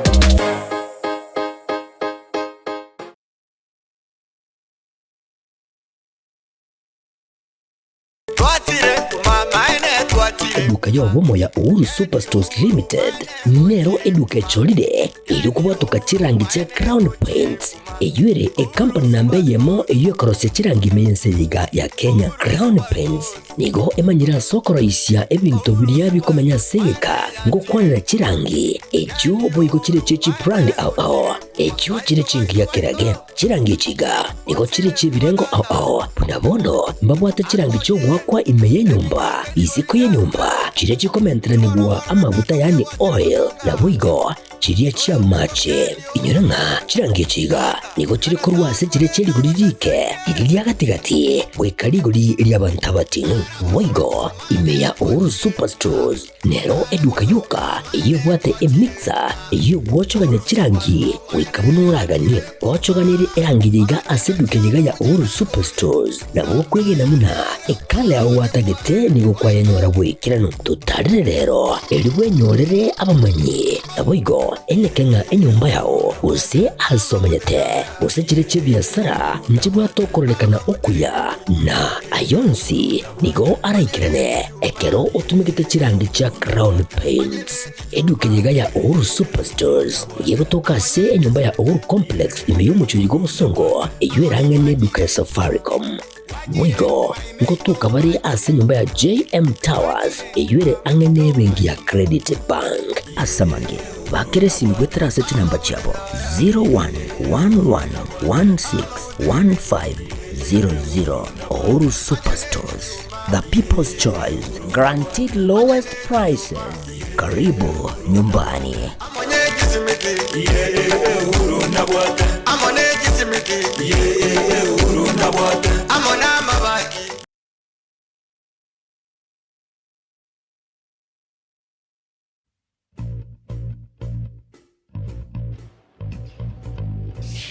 Eduka y'obomo ya Uhuru Superstores Limited nero eduka echorire erio kobwatoka chirangi chia Crown Paints eyio ere ekampani namba eyemo eyio ekorosia chirangi ime y'ense eye iga ya Kenya. Crown Paints nigo emanyire ase okoroisia ebinto biria bikomenya ase egeka ngokwanera chirangi echio boigo chire chie chibrand ao ao echio chire chingiya kerage. Chirangi echi iga nigo chire chi'ebirengo ao ao, buna bono mbabwate chirangi chi'ogoakwa ime y'enyomba, isiko y'enyomba, chiria chikomenteranigwa amaguta yaani oil, naboigo chiria chi'amache. Inyora ng'a chirangi echi iga nigo chire korwa ase chiria chie rigori rike, riria ria gati-gati, goika rigori ri'abanto abating'u. Boigo ime ya Uhuru Superstores Nero eduka yoka eyio ebwate emixer eyio egwochogania chirangi goika buna oraganie. Gochoganerie erangi yaiga ase eduka eyeiga ya Uhuru Superstores nabo okwegena buna ekala yao gwatagete nigo kwayenyora bw'ekeranu. Totarere rero erio bwenyorere abamanyi naboigo eneke ng'a enyomba yao gose ase omenyete gose chire chi'ebiasara nchibwate okororekana okuya na ayonsi Nigo araikerane ekero otumegete chirangi chia Crown Paints. Eduka eye iga ya Uhuru Superstores nigo egotoka ase enyomba ya Uhuru Complex ime y'omochie oyo bw'obosongo eyio erang'e neduka ya Safaricom. Boigo ngotoka bare ase enyomba ya JM Towers eyio ere ang'e nebenki ya Credit Bank. Ase amange, bakera esimi goetera ase chinamba chiabo 0111161500. Uhuru Superstores, the people's choice, guaranteed lowest prices. Karibu nyumbani.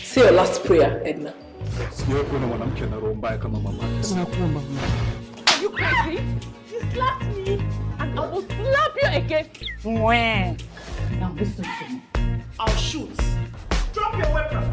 Say your last prayer, Edna. Sijawahi kuona mwanamke ana roho mbaya kama mama yake. Nakuomba mama. Are you crazy? You slapped me and I will slap you again. Mwah. Now listen to me. I'll shoot. Drop your weapon.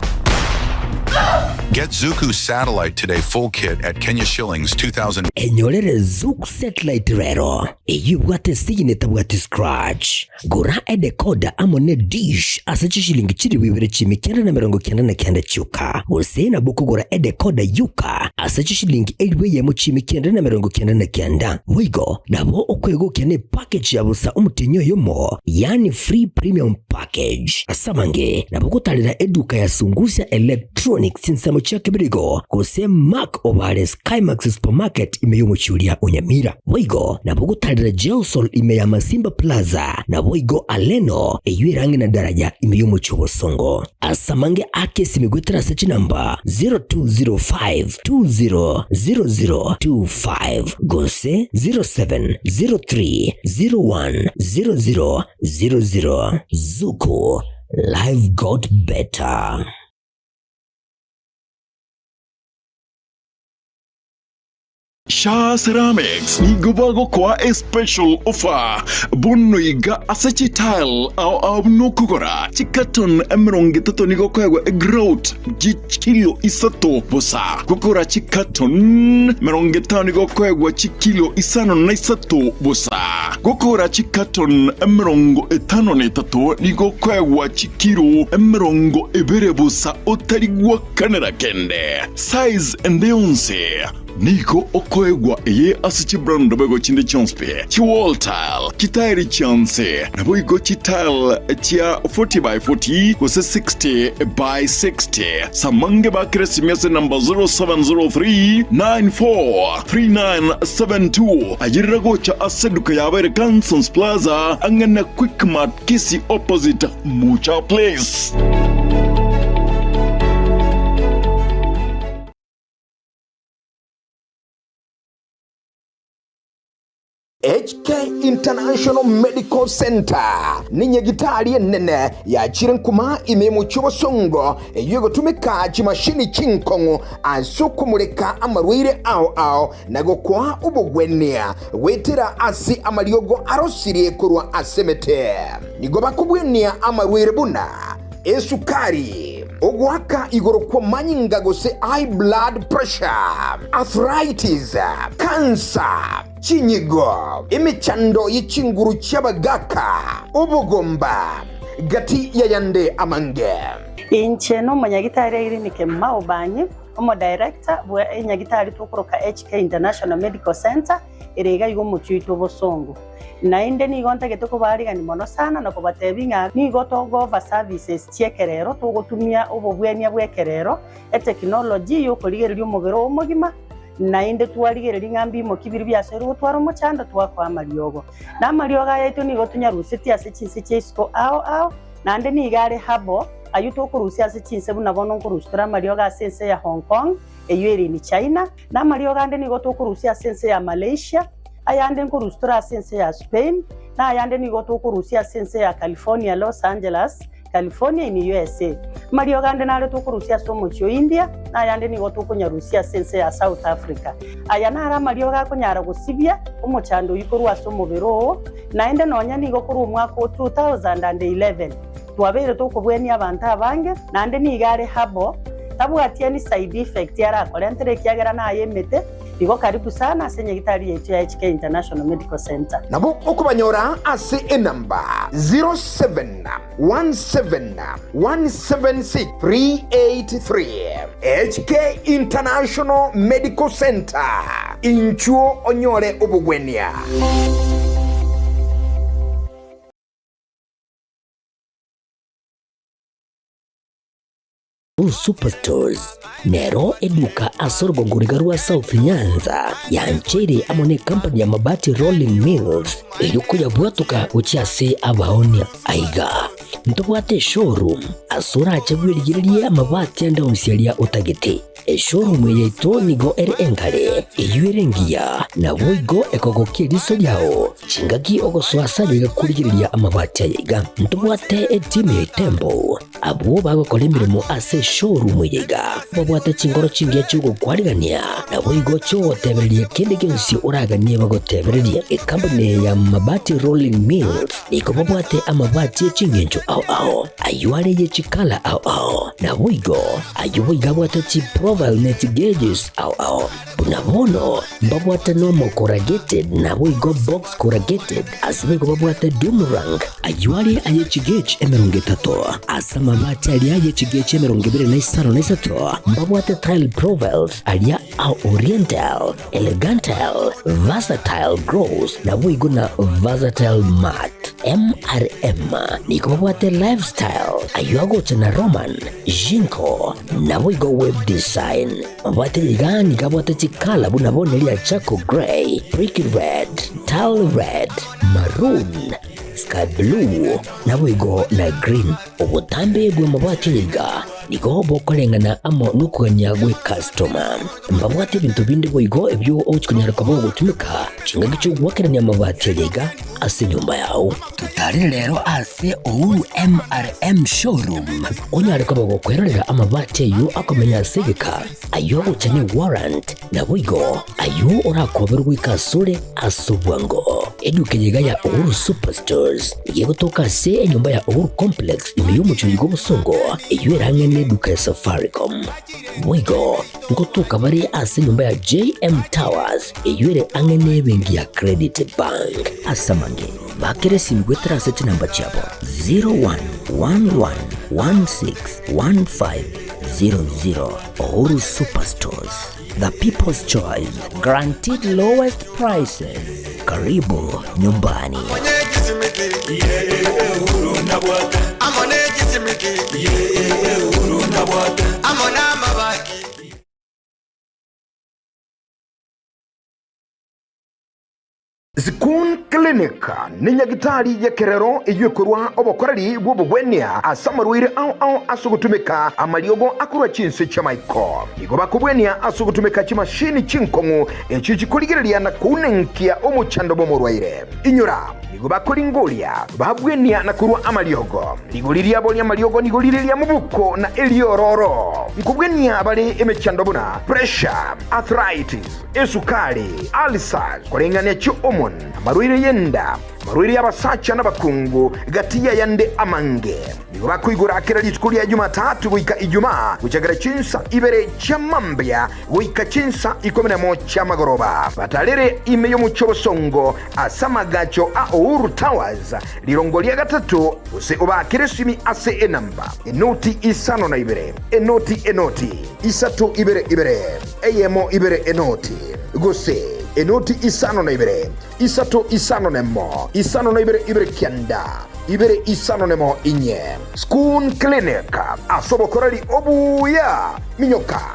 Get Zuku Satellite Today full kit at Kenya shillings 2000. Enyorere Zuku Satellite rero, eyio ebwate esigini etabwati scratch. Gora edecoder amo ne dish ase chishilingi chilifu ibere chiimi kianda na emerongo kianda na kianda chioka, gose nabo okogora edecoder yoka ase chishilingi elifu eyemo chiimi kianda na emerongo kianda na kianda. Boigo nabo okwegokia ne package ya bosa omotienyi oyomo, yaani free premium package. Ase amange nabo ogotarera eduka ya Sungusia Electronics chinsemo chia Kebirigo gose Mark Obare Skymax Supermarket ime y'omochie oria o Nyamira. Boigo nabo ogotarera Gelsol ime ya Masimba Plaza naboigo Aleno eyio ere ang'e na daraja ime y'omochie o Bosongo. Ase amange ake esimi goetera ase chinamba 0205 200025 gose 0703 0100 00. Zuku, life got better. Shaa Ceramics nigo bagokoa a special offer bono iga ase chitile ao ao buna okogora chicarton 30 nigo okoegwa egrout chikilo isato bosa. Gokora chicarton 50 nigo okoegwa chikilo 53 bosa. Gokora chicarton 53 nigo okoegwa chikilo 20 bosa otari gwakanera kende. Size ende yonsi. Nigo okoegwa eye ase chibrand bego chinde chionsi pi, chiwall tile, chitairi chionsi, naboigo chitile chia 40 by 40 gose 60 by 60. Samange bakire esimi ase enamba 0703 94 3972. Ayerera gocha ase eduka yabo ere Cansons Plaza ang'e na Quickmart Kisii opposite Mucha Place. HK International Medical Centre nenyagitari enene yachire nkuma ime y'omochie obosongo eyio egotumeka chimashini chinkong'u ase okomureka amarwaire ao ao na gokoa obogwenia goetera ase amariogo arosirie korwa ase emete. Nigo bakobwenia amarwaire buna esukari, ogoaka igoro kw'amanyinga gose high blood pressure, arthritis, cancer, chinyigo, emechando ye chinguru chi'abagaaka, obogomba, gati y'ayande amange. Inche nomonyagitari Irene Kemuma Obanyi, omodirector bwe enyagitari tokoroka HK International Medical Centre ere iga iga omochie oito obosongo. Naende nigo ntagete kobaarigania mono sana na kobatebia ng'a nigo togo-offer services chi'ekerero, togotumia obobwenia bw'ekerero, etekinoloji y'okorigereria omobere oo omogima, naende twarigereria ng'a mbimoki biria biasoirwe gotwara omochando twakoa amariogo. Na amariogo aya aito nigo tonyarusetie ase chinse chia isiko ao ao, naende nigo are herbal, ayio tokorusia ase chinse buna bono nkorusia tore amariogo ase ense ya Hong Kong, eyio ere in China, na amariogo ande nigo tokorusia ase ense ya Malaysia, ayande nkorusia tore ase ense ya Spain, na ayande nigo tokorusia ase ense ya California, Los Angeles, California in USA. Amariogo ande nare tokorusia ase omochie o India, na ayande nigo tokonyarusia ase ense ya South Africa. Aya naro amariogo akonyara gosibia omochando oyio korwa ase omobere oo, naende nonya nigo korwa omwaka o 2011 twabeire tokobwenia abanto abange, naende nigo are herbal, tabwati any side effect arakorentere ekiagera naye emete. Igo karibu sana ase nyagitari yaito ya HK International Medical Centre. Nabo okobanyora ase enamba 0717176383. HK International Medical Centre, inchuo onyore obogwenia. Blue Superstores nero eduka ase orogongo riga rwa South Nyanza yancheire amo ne company ya Mabati Rolling Mills erio koyabwatoka gochia ase abaonia. Aiga ntobwate eshowroom ase orache bwerigererie amabati ande onsi aria otagete. Eshowroom eye yaito nigo ere engare, eyio ere engiya, naboigo ekogokia eriso riao chingaki ogosoa ase aye iga korigereria amabati aya iga. Ntobwate etimu ya Itembo Abwo bagokora emeremo ase eshowroom eye iga babwate chinkoro chingiya chi'ogokwarigania, naboigo chi'ogotebereria kende gionsi oraganie bagotebererie. Ekampuni eye ya Mabati Rolling Mills nigo babwate amabati e chingencho ao ao, ayio are ye chikala ao ao, naboigo ayio boigo abwate chiprofile ne chigauges ao ao. Buna bono mbabwate nomo corrugated naboigo box corrugated, ase boigo babwate doom rank, ayio are aye chigauge 30, ase amabati aria aye chigauge 25, mbabwate tile profiles aria a oriental, elegantal, versatile gloss, naboigo na versatile matte. MRM nigo babwate lifestyle, ayio agocha na Roman, Jinko, naboigo web design. Mabwate iga nigo abwate chikala buna bono eria charcoal grey, brick red, tile red, maroon, sky blue, naboigo na green. Obotambe bw'amabati aya iga nigo bokoreng'ana amo nokogania gw'ecustoma. Mbabwate ebinto binde boigo ebio ogochia konyara koba ogotumeka chingaki chi'ogoakerania amabati aya iga ase enyomba yao. Totarire rero ase Uhuru MRM Showroom onyare koba gokwerorera amabati ayio akomenya ase egeka, ayio agocha ne warrant, naboigo ayio orakoberwe goika asore ase obwango. Eduka eye iga ya Uhuru Superstores nigo egotoka ase enyomba ya Uhuru Complex ime y'omochie oiga obosongo, eyio ere ang'e neduka ya Safaricom. Boigo ngotoka bare ase enyomba ya JM Towers eyio ere ang'e nebenki ya Credit Bank. Ase amange, bakera esimi goetera ase chinamba chiabo 0111161500. Uhuru Superstores, the people's choice, guaranteed lowest prices. Karibu nyumbani. Zikun Clinic nenyagitari y'ekerero eyio ekorwa obokoreri bw'obogwenia ase amarwaire ao ao ase ogotumeka amariogo akorwa chinse chi'amaiko. Nigo bakobwenia ase ogotumeka chimashini chinkong'u echio chikorigereria na kounenkia omochando bw'omorwaire. Inyora, nigo bakoringoria, babwenia na korwa amariogo. Rigori riabo ri'amariogo nigo rire ria mobuko na eriororo. Nkobwenia bare emechando buna pressure, arthritis, esukari, ulcers, koreng'ania chi'hormone, amarwaire y'enda, amarwaire y'abasacha n'abakungu, gati y'ayande amange. Nigo bakoigora kera rituko ria Jumatatu goika Ijumaa, gochakera chinsa ibere chia mambia goika chinsa ikomi nemo chi'amagoroba. Batarere ime y'omochie obosongo ase amagacho a Uhuru Towers, rirongo ria gatato, gose obaakere esimi ase enamba, enoti isano na ibere, enoti enoti, isato ibere ibere, eyemo ibere enoti, gose enoti isano na ibere, isato isano nemo, isano na ibere ibere kianda, ibere isano nemo inye. Schoon Clinic, ase obokoreri obuya. Minyoka!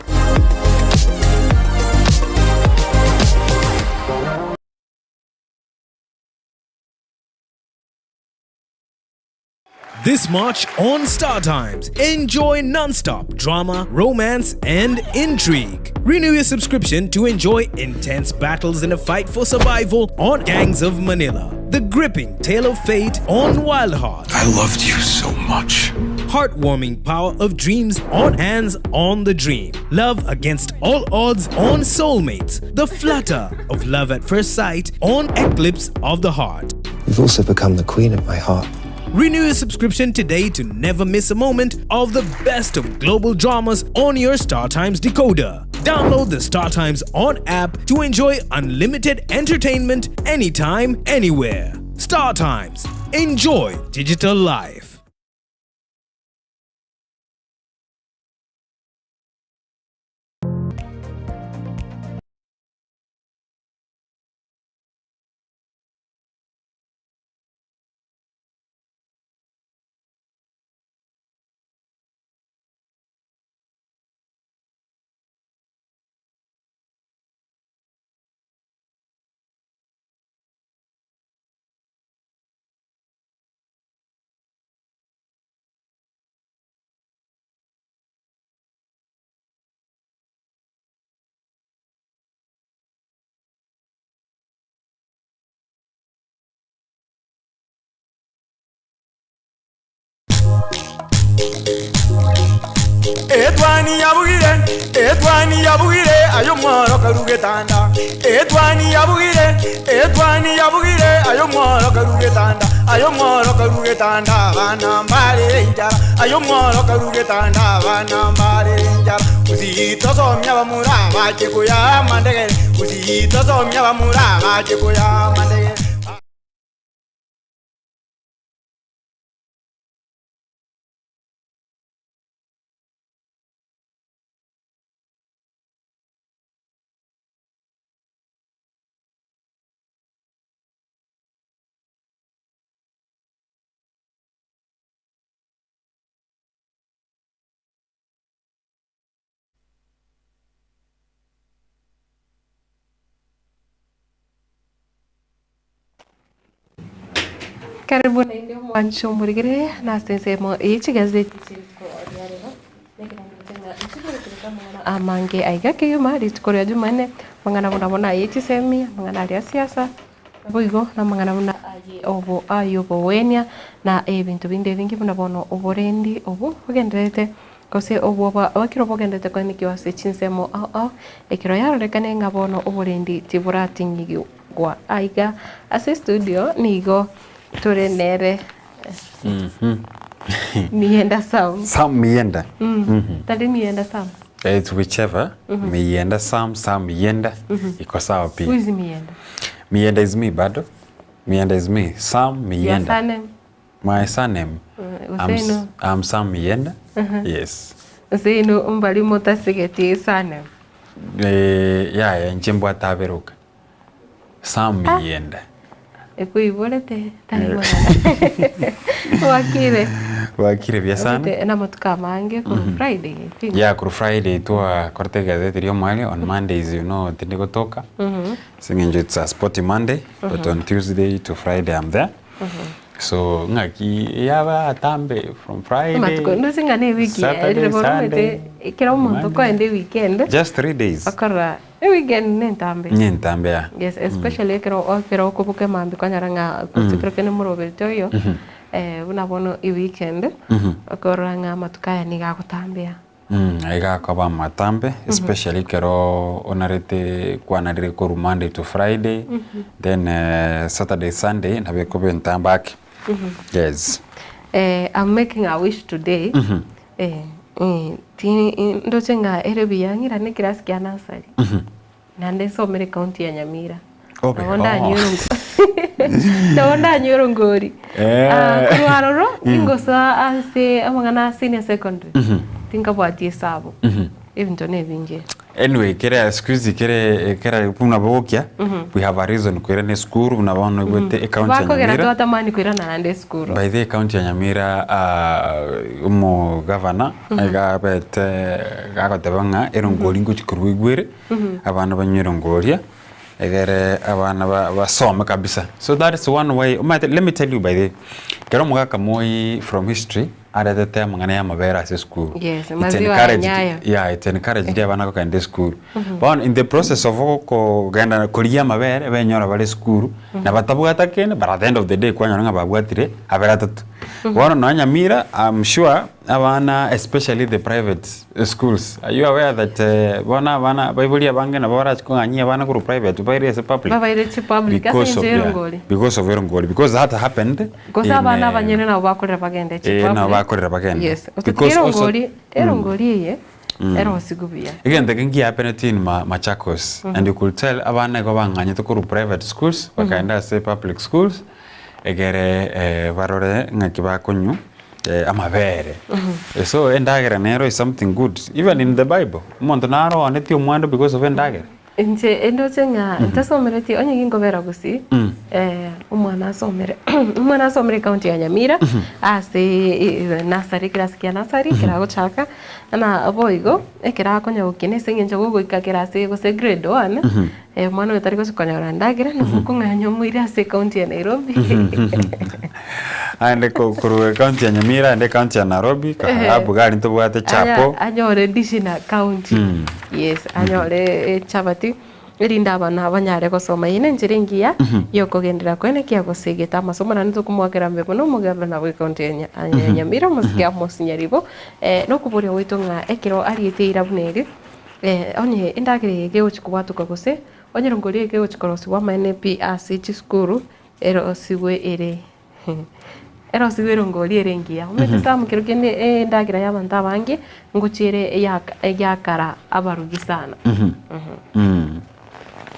This March on Star Times, enjoy non-stop drama, romance, and intrigue. Renew your subscription to enjoy intense battles in a fight for survival on Gangs of Manila, the gripping tale of fate on Wild Heart. I loved you so much. Heartwarming power of dreams on Hands on the Dream. Love against all odds on Soulmates. The flutter of love at first sight on Eclipse of the Heart. You've also become the queen of my heart. Renew your subscription today to never miss a moment of the best of global dramas on your StarTimes decoder. Download the StarTimes On app to enjoy unlimited entertainment anytime, anywhere. StarTimes. Enjoy digital life. Etwani yabugire, etwani yabugire, aye omworo karue getanda. Etwani yabugire, etwani yabugire, aye omworo karue getanda. Aye omworo karue getanda, abana mbarere enchara. Aye omworo karue getanda, abana mbarere enchara. Gusii tosomia abamura bache koyaa amandegere. Gusii tosomia abamura bache koyaa amandegere. Karibu naende omwancho omorigereria nase ensemo eye chigazeti chirituko ria rero nekerangetie ng'a nchigoreterete amang'ana amange aiga kegima rituko ria jumanne amang'ana buna bono aye chisemi amang'ana aria siasa naboigo na amang'ana buna aye obo aye obowenia na ebinto binde ebinge buna bono oborendi obo bogendererete gose obwoba ekero bogendererete koenekiwa ase chinsemo ao ao ekero yarorekane ng'a bono oborendi tiborating'igwa aiga ase estudio nigo tore nere Mienda Sam. Sam Mienda. Tari Mienda Sam. It's whichever. Mienda Sam, Sam Mienda. Iko sawa pia. Who is Mienda? Mienda is me bado. Mienda is me. Sam Your Mienda. surname? My surname. I'm, Usaino. I'm Sam Mienda. Yes. Usaino umbali mutasigeti surname. Eh, yeah, yeah, nchimbwa taberuka. Sam Mienda. Ekuiborete tari mwana. Wakire. Bwakire buya sana. Omanyete namatuko amange korwa Friday I think. Yeah, korwa Friday twakorete egazeti ria omweri on Mondays you know tindi gotoka ase eng'encho it's a sporty Monday but on Tuesday to Friday I'm there. So ng'aki yaba atambe from Friday, Amatuko ndoche ng'a ne ewiki Saturday, yaerire bono Sunday, omanyete ekero omonto okoenda eweekend just 3 days. okorora eweekend nentambe. Nentambe ya. Yes, especially ekero ekero okoboka emambia kwanyora ng'a gose ekero kende morobeti oyo buna bono eweekend okorora ng'a amatuko aya nigo agotambea. Aiga akoba amatambe especially ekero onarete kwanarire korwa Monday to Friday then Saturday Sunday nabo ekoba entambe ake. Yes. I'm making a wish today ti ndoche ng'a ere buya ng'irane ekirasi kia nursery naende nsomere ecounty ya Nyamira. Obe, Nabo oh. ndanywe nabo ndanywe erongori. Korwa aroro ingosoa ase amang'ana a senior secondary tinkabwati esabu ebinto nebinge. Anyway, kera siku hizi kere kera buna bogokia we have a reason koirana esukuru buna bono oigwete ecounty ya Bakogera Nyamira. twatamani koirana naende esukuru. By the way county ya Nyamira omogavana iga abete agoteba ng'a erongori ngochi korwa igwere abana banywe erongori egere abana basome kabisa. So that is one way, omanyete let me tell you by the way, ekero omogaka moi from history aretete amang'ana ya amabere ase esukuru, Yes, it maziwa ya encouraged Nyayo. yeah, it encouraged abana kogenda esukuru. Bono in the process of okogenda korigia amabere, benyora bare esukuru, na batabwata kende but at the end of the day kwanyora ng'a babwatire abere atato. Bono nonya Nyamira, I'm sure abana especially the private schools, are you aware that bono abana abaibori abange nabo barachi kong'anyia abana korwa private baire ase public? Babaire chipublic ase Because enchera of yeah, erongori. because of erongori because that happened Gose in, abana abanyene nabo bakorera bagende eh, chipublic. nabo bakorera bagende. Yes. Otatiga Because also- erongori, erongori eye erosigwe buya. Egento eke nkiapenete in Machakos and you could tell abana igo bang'anyete korwa private schools bakaenda ase public schools egere barore ng'aki bakonywa amabere. So endagera nero is something good even in the bible omonto naro oonetie omwando because of endagera. Inche endoche ng'a ntasomereti onye ginkobera gusii omwana asomere omwana asomere ecounty ya Nyamira ase nursery ekirasi kia nursery ekero agochaka na boigo ekero akonya gokina ase eng'encho gogoika kerasi gose grade one omwana oyo tari gochi konyora endagera nabo okong'anya omoire ase ecounty ya Nairobi. Aende korwa ecounty ya Nyamira aende ecounty ya Nairobi, abwo gari ntobwate chapo. Anyore dishi na county. Yes, anyore echabati erinde abana banyare gosoma. Eye nenchera engiya yokogenderera koenekia gose egeta amasomo naende tokomoakera mbuya mono omogabana bwe county ya ya Nyamira omosike Amos Nyaribo nokoboria gwaito ng'a ekero ariete eira buna eri onye endagera eye egochi kobwatoka gose onye rongori eye egochi korosigwa amaene pi ase chisukuru erosigwe ere erosigwe erongori ere engiya. Omanyete Sam kero kende endagera ya abanto abange ngochi ere eyakara abarugi sana.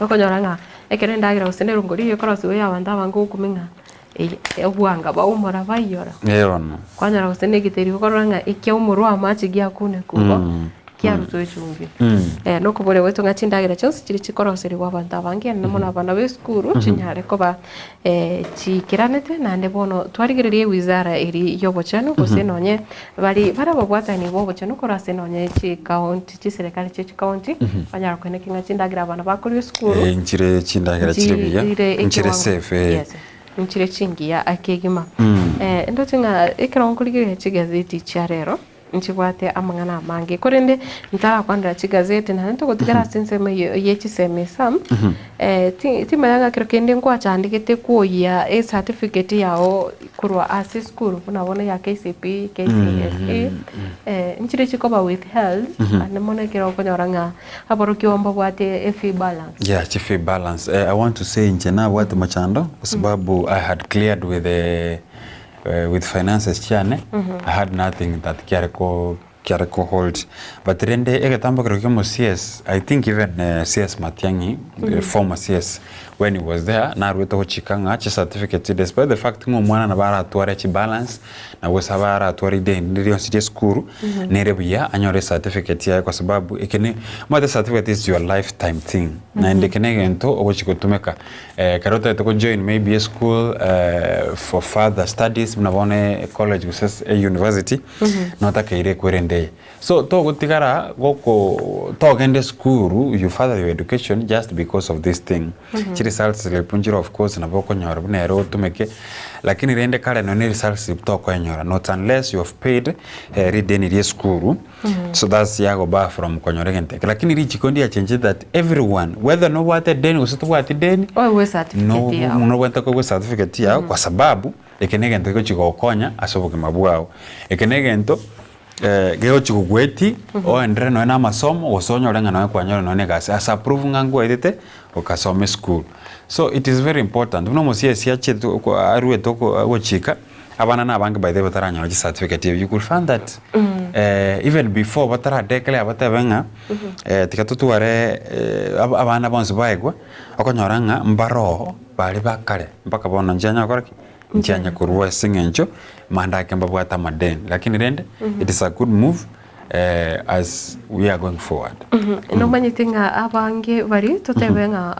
Okonyora ng'a ekero endagera gose na erongori eye ekorosigwa ya abanto abange ogokumia ng'a obwanga baumora baiyora. Bono. Kwanyora gose na egeteri okorora ng'a ekiaumorwa amache giakunekwa igo kiarutwa echumbi. Nokoboria gwaito ng'a chindagera chionsi chiria chikoroserigwa abanto abange naende mono abana ba esukuru chinyare koba chiikeranete naende bono twarigereria ewizara eri ya obochenu gose nonye bari bare ababwatani ba obochenu korwa ase nonye chikaunti chiserikali chia chikaunti banyara koenekia ng'a chindagera abana bakoria esukuru Nchire chindagera chire buya, nchire nchire ekiwango safe eh. Yes, nchire chingiya ekegima. Ndoche ng'a ekero nkorigereria chigazeti chia rero nchibwate amang'ana amange korende ntarakwanera chigazeti naende togotigara ase ensemo eye ye chisemi Sam timanya ng'a kero kende nkwachandegete kwoyia ecertificate yago korwa ase esukuru buna bono ya KCPE, KCSE nchire chikoba withheld naende mono ekero okonyora ng'a aborokigwa mbabwate efee balance. Yeah, chife balance. I want to say nche nabwate mochando kwa sababu I had cleared with the with finances chiane I had nothing that kiare ko kiare ko hold but rende egetambo kero kiomo CS I think even CS Matiang'i the former CS when he was there narwete gochika ng'a chi certificate despite the fact ng'a omwana nabo aratware chi balance nabo gose abe aratware ideni rionsi ria esukuru nere buya anyore certificate yaye kwa sababu eke ne omanyete certificate is your lifetime thing naende eke na egento ogochi gotumeka. Ekero otagete ko join maybe eschool for further studies buna bono ecollege gose university, notakeire ekwerende eye. So togotigara goko togenda esukuru you further your education just because of this thing. Chi results slip nchire of course nabo okonyora buna ere otumeke, lakini rende kare nonye ne results slip tokoenyora not unless you have paid rideni ria esukuru. So that's yagobar from konyora egento eke. Lakini richiko ndiachenchete that everyone whether nobwate edeni gose tobwati deni, Oegwe certificate yao. nobwenerete koegwa ecertificate yao kwa sababu eke na egento gegochi gogokonya ase obogima bwao. Eke na egento gegochi gogoetia oenderere nonye na amasomo gose onyore ng'a nonye kwanyora nonye na egasi as a proof ng'a nkwaetete okasoma esukuru. So it is very important buna omosiesi achete oko aruete oko ogochika. Abana na abange by the way bataranyora chicertificate ebi you could find that even before batara declare batebe ng'a tiga totware abana bonsi baegwe, okonyora ng'a mbaroo baria ba kare mpaka bono nchianya gokora ki? Nchianya korwa ase eng'encho mandake mbabwate amadeni lakini rende it is a good move as we are going forward. Nomanyete ng'a abange baria totebe ng'a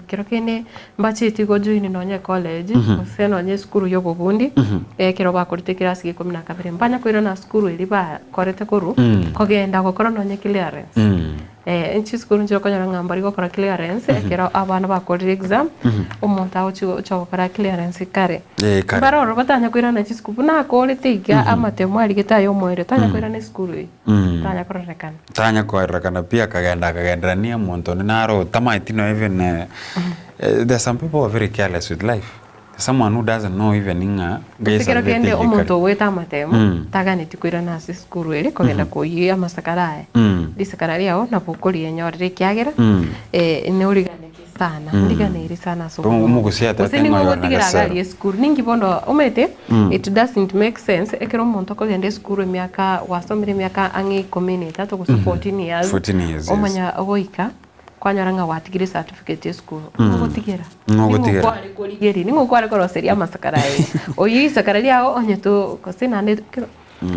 kero kende mbacheti gojoin nonye ecollege gose nonye esukuru ya obobundi ekero bakorete ekerasi gia ikomi na kabere mbanya koirana sukuru eria bakorete korwa kogenda gokora nonye clearance. Chisukuru nchire okonyora ng'a mbari gokora clearance ekero abana bakorire exam omonto agochi gocha gokora clearance kare. Eh, kare. Mbare ororo batanya koirana chisukuru buna akorete iga amatemo arigete aye omoerio tanya koirana esukuru eyio tanya kororekana. Tanya kororekana pi akagenda akagenderania omonto onde naro otamaeti nonya even there are some people who are very careless with life. Someone who doesn't know even ng'a Gose kero ngesaberete kende eyio kare. omonto ogoeta amatemo taganeti koirana ase esukuru eria kogenda koyia amasakara aye. Risakara riao nabo okorienyorera ekiagera noriganetie sana, ndiganeiri sana ase obogima obo. Omogusia Gose atete nigo ng'a oyo ogotigera iga nagesero. aria esukuru. Ninki bono omanyete it doesn't make sense ekero omonto okogenda esukuru emiaka gwasomire emiaka ang'e ikomi na etato gose 14 years, 14 years, yes. omanya goika kwanyora ng'a gwatigire ecertificate esukuru, ng'o ogotigera? Ng'o Ning'o ogotigera? kware korigeria? Ning'o kware koroseria amasakara aya iga? Oyio isakara riago onye to gose naende kero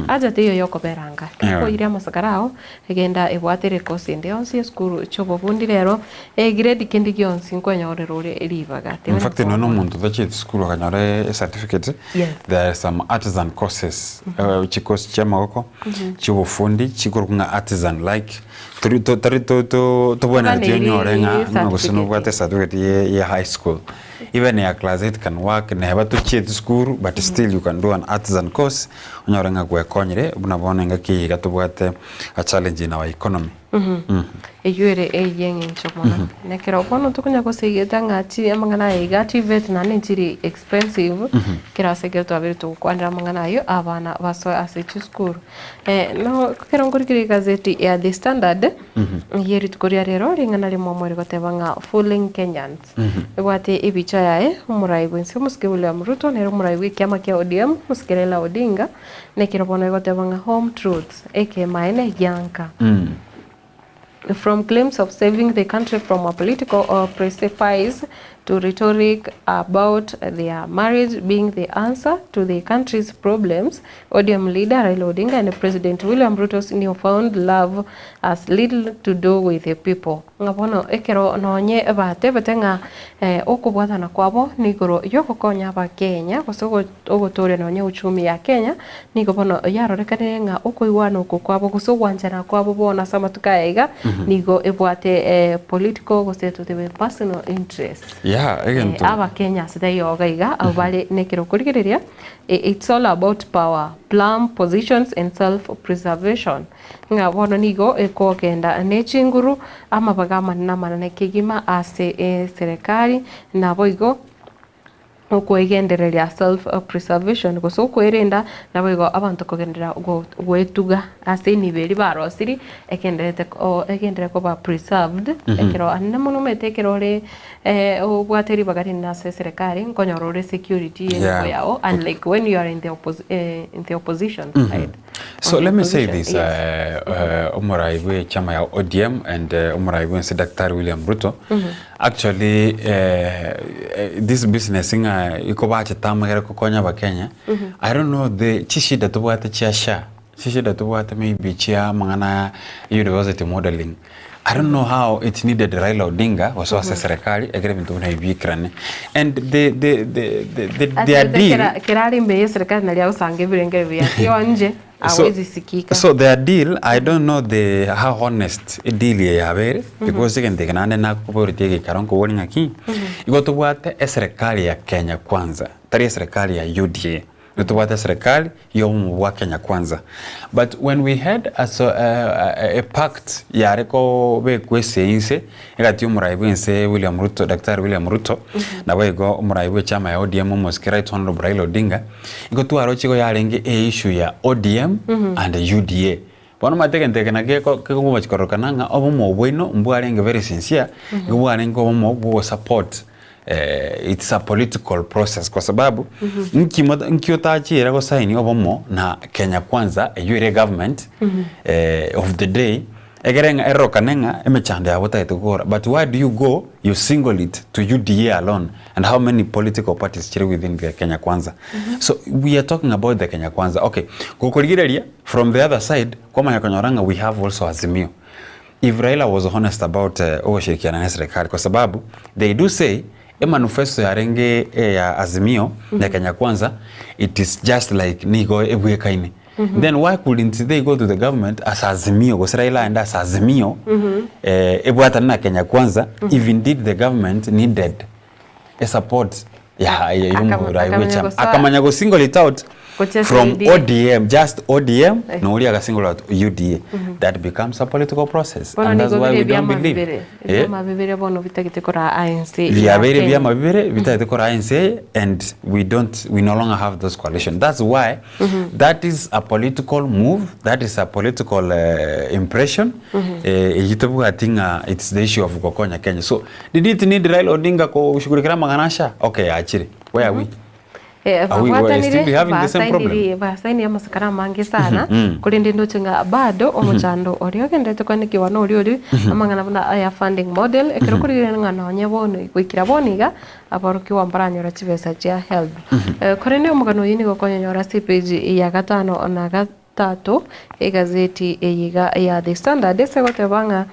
haja teiyo ya okobera anga. Ekero kwaoyire amasakara ao, egenda ebwate recourse ende yonsi esukuru chiobobundi rero, egrade kende gionsi nkwenyorera ore ribaga. In fact nonya omonto otachieti sukuru akanyora ecertificate, Yes. there are some artisan courses, chicourse chia amagoko, chiobofundi, chikorokwa ng'a artisan like. Tori to tari to to tobwenereti Toganeiri onyore ng'a ng'a gose certificate. nobwate certificate ye ye high school. Even ya class 8 can work neba tochieti sukuru but still you can do an artisan course onyore ng'a gwekonyire buna bono engaki eye iga tobwate a challenge in our economy. Eyio ere ey'eng'encho mono. Na ekero bono tokonya gosegeta ng'a chi amang'ana aya iga TVET naende nchiri expensive, kera ase ekero twabeire togokwanera amang'ana ayio abana basoe ase chisukuru. No ekero nkorikire egazeti ya The Standard, ye rituko ria rero, ring'ana rimwe rigoteba ng'a fooling Kenyans. Ebwate ebicha yaye, omorai bwense omosike William Ruto nere omorai bw'ekiama kia ODM, omosike Raila Odinga, nekero bono egoteba ng'a home truths, ekemaene gianka. From claims of saving the country from a political precipice to rhetoric about their marriage being the answer to the country's problems, ODM leader Raila Odinga and President William Ruto's newfound love has little to do with the people. Ng'a bono ekero nonye batebete ng'a okobwatana kwabo nigoro yogokonya abakenya gose ogotooria nonye uchumi ya Kenya, nigo bono yarorekanire ng'a okoigwana oko kwabo gose ogwanchana kwabo bono ase amatuko aya iga nigo ebwate political gose totebe personal interest. Yeah, egento. Abakenya ase taiyo iga iga abwo bare nekero okorigereria it's all about power, plum positions and self preservation. Ng'a bono nigo ekogenda ne chinguru amabaga amanene amanene kegima ase eserekari, naboigo okwegendereria self preservation gose okwerenda, naboigo abanto kogenderera goetuga ase enibo eria barosirie egendererete egenderere koba preserved ekero anene mono omanyete ekero ore obwate ribaga rinene ase eserekari nkonyora ore security ye enibo yago unlike when you are in the in the opposition side. So let me say this, omorai bwe chama ya ODM and omorai bwense Daktari William Ruto, actually this business ng'a ikobachete amagere kokonya abakenya, I don't know the chishida tobwate chia SHA, chishida tobwate maybe chia amang'ana ya university modeling. I don't know how it needed Raila Odinga gosoa ase serikali ekero ebinto buna ebi biikerane and the, the, the, the, the, their Ase deal kera kerari imbere ye serikali nari agosanga ebirengere buya akiwa nje So, hawezi sikika. so their deal, I don't know the how honest e deal eye yabeire because egento eke naende nakoboretie egeikaro nkobori ng'aki igo tobwate eserikali ya Kenya Kwanza tari eserikali ya UDA igo tobwate eserikali ya obomo bwa Kenya Kwanza but when we had a, so, a, a pact yare kobekwa ase inse egati ya omorai bwa ense William Ruto, Daktari William Ruto naboigo omorai bwa echama ya ODM omosike Right Honourable Raila Odinga Igo twaroche igo yarenge e issue ya ODM and UDA. Bono omanyete egento eke nakio geko kegogochi kororokana ng'a obomo bwaino mbwarenge very sincere, igo bwarenge obomo bwa ogosupport it's a political process kwa sababu nki mota nki otachiire gosaini obomo na Kenya Kwanza eywo ere egovernment of the day. Ekere ng'a erorokane ng'a emechando yabo otagete gokora but why do you go you single it to UDA alone and how many political parties chire within the Kenya Kwanza so we are talking about the Kenya Kwanza okay gokorigereria from the other side kwamanya konyora ng'a we have also Azimio if Raila was honest about ogoshirikiana ne serikali kwa sababu they do say emanifesto yarenge eya Azimio na Kenya Kwanza it is just like nigo ebwekaine Then why couldn't they go to the government as Azimio gose Raila aende as Azimio eh, ebwatane na Kenya Kwanza if indeed the government needed a support ya ya y'omorai Akamanya bw'echama gosoa- akamanya go single it out Gochia from UDA. ODM just ODM Eh. na oria aga single out UDA that becomes a political process Bono and that's nigo why bire we don't ebiama believe bibere Eh? ebiama bibere bono bitagete koraa ANC ya biabeire Kenya. ebiama bibere bitagete koraa ense eye and we don't we no longer have those coalition that's why That is a political move, that is a political uh, impression eh, eyio tobwati ng'a it's the issue of gokonya Kenya. So did it need Raila Odinga koshughulikira amang'ana asha? Okay, achire. Where are we? Eh, Are we, we still be babwatanire having the same problem? basainiri basainire amasakara amange sana Mhm. korende ndoche ng'a bado omochando oria ogenderete kwenekiwa na oria oria amang'ana buna aya funding model ekero korigereria ng'a nonye bono goikera bono iga Aborokigwa mbaranyore chibesa chia HELB. Korende omogano oyio nigo okonyonyora ase epeji ya gatano na gatato egazeti eye iga ya The Standard ase egoteba ng'a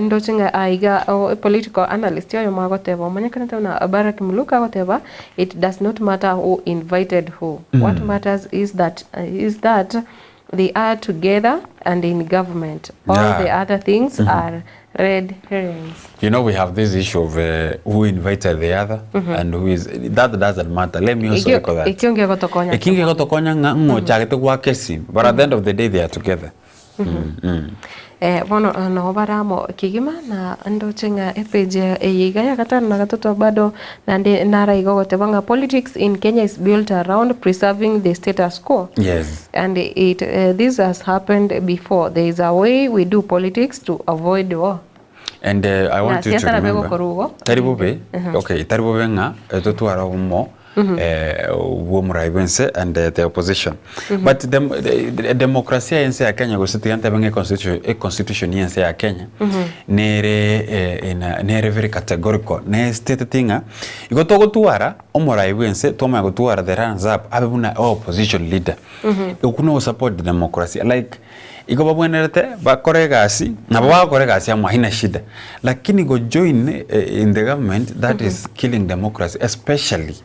ndoche ng'a aiga political analyst oyomo agoteba omanyekanete buna Barrack Muluka agoteba it does not matter who invited who what matters is that is that They are together and in government. All Yeah. the other things are red herrings. You know, we have this issue of who invited the other and who is that doesn't matter. Let me also Ekio- echo that. ekio ngegotokonya. Ekio ngegotokonya ng'a ng'o ochagete goaka esimi, but at the end of the day they are together. Eh, bono eh, nabo bare amo kegima na ndoche ng'a epage eye iga ya gatano na gatato bado naende nara iga ogoteba ng'a politics in Kenya is built around preserving the status quo. Yes. And it, this has happened before. There is a way we do politics to avoid war. And I want Na you to siasa nabo remember egokorwa igo. tari bobe okay tari bobe ng'a totware obomo eh, bw'omorai bw'ense and the opposition but dem, the, the, demokrasia y'ense ya Kenya gose tiga ntebe ng'a econstitution, econstitution y'ense ya Kenya nere eh, in a, nere very categorical ne state ng'a igo togotwara omorai bw'ense twamanya gotwara the runners up abe buna opposition leader okwo nogosupport democracy like Igo babwenerete bakore egasi, nabo bagokora egasi amo haina shida, lakini go join in the government that is killing democracy especially